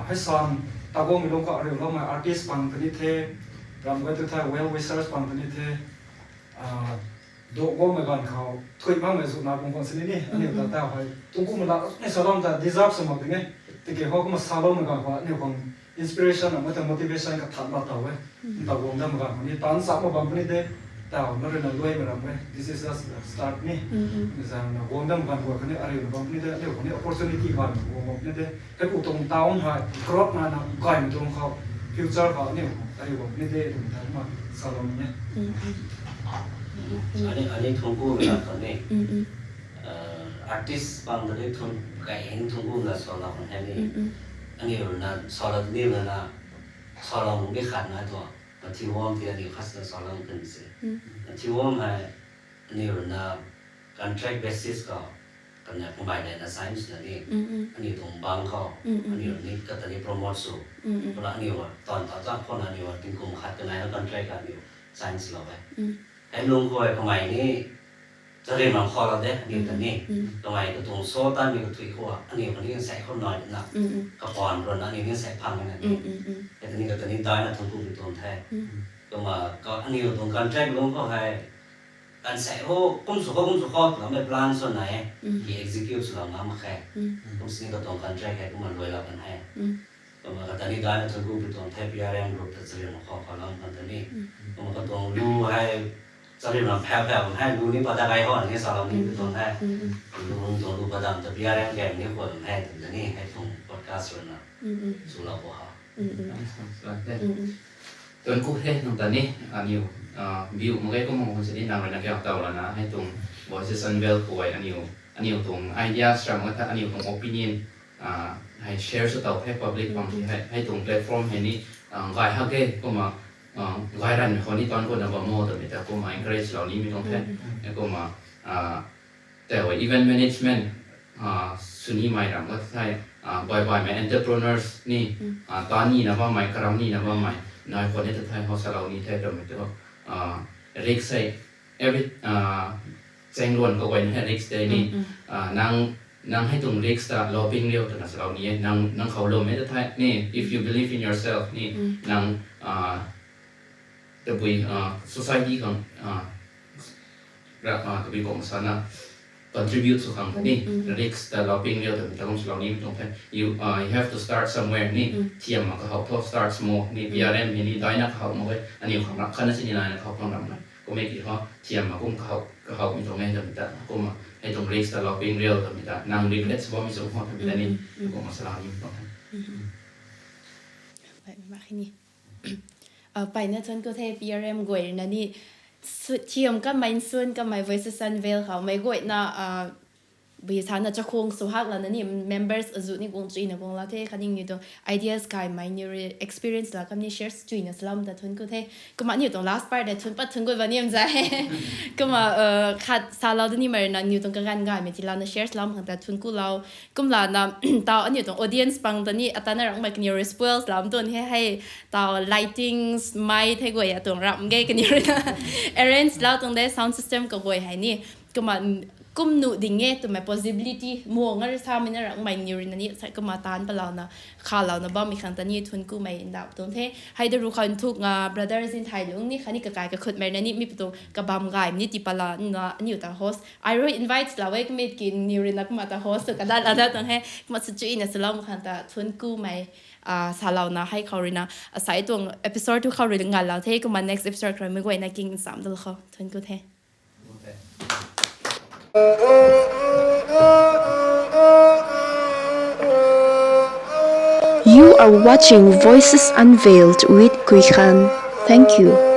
hei san taguangmei lung khou ariuloumei artist pang ta ni the, ramh gay tu the well wishers pang ta ni the. Duak guangmei ganv khou thuy makmei zu na bung khwan sini ni aniu ta tau hei tuang kummei la ni salou ta deserve sw mak ding e. Tiki ho kumna saloumei ganv khou aniu khang inspiration amei ta motivation kathan la taw e. Nta guang dam ganv khou ni tan sa ma bam puni de. Tau na rui na luaimei ram e, this is just the start ni. Zang na guang dam ganv khou kani ariu na bam puni de, ariu khou ni opportunity ganv khou guang bam puni de. Hei pu tuang town hei growth na na gaymei tuang khou future khou aniu ariu bam puni de twmei ta kumna salou ni e. Ani ani thungku na khou ni artist pang ta ni thung kai heng thungku na salou khang hei ni. Aniu rui na salou ni na na salou nung di khat na tu. Mathiu Wong ti aniu khat na salou kan se. Mathiu Wong hei aniu rui na contract basis khou kana kamei nei na sign swna ni. Aniu tuang bang khou aniu rui ni kata ni promote sw. Kumna aniu a tawn ta zang khou na aniu a tingkum khat kanei na contract aniu sign swlou e. Hei lung khou e kamei ni charim ram khou la de aniu ta ni. Kamei katuang show tan ni kathui khou aniu kani sai khou nai na. Kapawn run aniu ni sai phang na ni. Hei ta ni kata ni daina thungku bi tuang the. Kumna ka aniu tuang contract lung khou hei kan sai ho kum sw khou kum sw khou twmei plan sw nai e. Ki execute swlou ngam mak khe. Kum sini katuang contract hei kumna luailou kan he. Kumna kata ni daina thungku bi tuang the P R M group ta charim ram khou khou lam kan ta ni. Kumna katuang lu hei charim ram phau phau kan he lu ni padak ai ho ni salou ni bi tuang the. Lu tuang lu padam ta P R M game ni khou kan he twmei ta ni hei tuang podcast rui na swlou khou ha. Thuanc ku the nang ta ni, aniu, ah, biu mak ge kumna hun sini nang rui na kiu taw lana, hei tuang Voices Unveiled khou aniu, aniu tuang ideas ram khat, aniu tuang opinion, ah, hei share sw taw the public bam the, hei, hei tuang platform hei ni, ah, gay hak ge kumna, ah, gay ran khou ni tan khou na bam mo twmei ta kumna encourage lou nimei tuang the, kumna, ah, tei hei event management, ah, sw nimei ram khat the, ah, baih baihmei entrepreneurs ni, ah, tan nina bammei, karam nina bammei, nai khou ni ta the, hou salou ni the twmei tu, ah, risk hei, every, ah, chaeng luan khou guay ni hei risk tei ni, ah, nang, nang hei tuang risk ta lou ping riu twna salou ni e, nang, nang khou lwmmei ta the ni, if you believe in yourself ni, nang, ah, tabui, ah, society khang, ah, ra, ah, tabui kum sana contribute sw khang ni, risk ta lou ping riu twmei ta kum salou nimei tuang the. You, ah, you have to start somewhere ni, thiam mak kahou thu start small ni, P R M hei ni daina kahou mak ge, aniu khang ram khatna sini naina kahou khang ram na. Kummei ki ho, thiam mak kum kahou, kahoumei tuang e twmei ta, kumna, hei tuang risk ta lou ping riu twmei ta, nang regret sw bammei sw ho twmei ta ni, kumna salou nimei tuang the. Pai, mak khe ni. Ah, pai na thuanc ku the P R M guay rui na ni, su-, thiam kamei, nsuan kamei, Voices Unveiled khou mei guay na, ah, bui sana chakhwang sw hak lana ni members azuh ni guang chuina guang lou the, khatni niw tuang ideas gaymei niw rui experience la kam ni share chuina salou ta thuanc ku the. Kumna niw tuang last part de thuanc pat thuanc ku ba ni am zai. Kumna, ah, khat salou da nimei rui na niw tuang kaganv gaymei tiilouna share salou khang ta thuanc ku lou. Kumlana, taw aniu tuang audience pang ta ni, ata na rangmei kaniw rui spoils lam tuang he, hei, taw lightings, mei thei guay atuang ram ge kaniw rui na arrange lou tuang de, sound system kaguay hei ni. Kumna, kum nuh ding e twmei possibility, muang nga rui samei na rangmei niw rui na ni, sa kumna taanc palouna, khalouna bammei khang ta ni thuanc kumei ndap tuang the. Hei da ru khou nthuk nga brother Zinthailung ni, khatni kakai kakhutmei na ni, mi patuang kabam gaymei ni tii pala na, aniu ta host. Ai rui invite lou e, kummei ki niw rui na kumna ta host sw kadat la dat tuang he, kumna sw chuina salou khang ta thuanc kumei, ah, salouna hei khou rui na, asai tuang episode tu khou rui ngalou the, kumna next episode khou rui mei guay na king sam dal khou. Thuanc ku the. You are watching Voices Unveiled with Kuikhan. Thank you.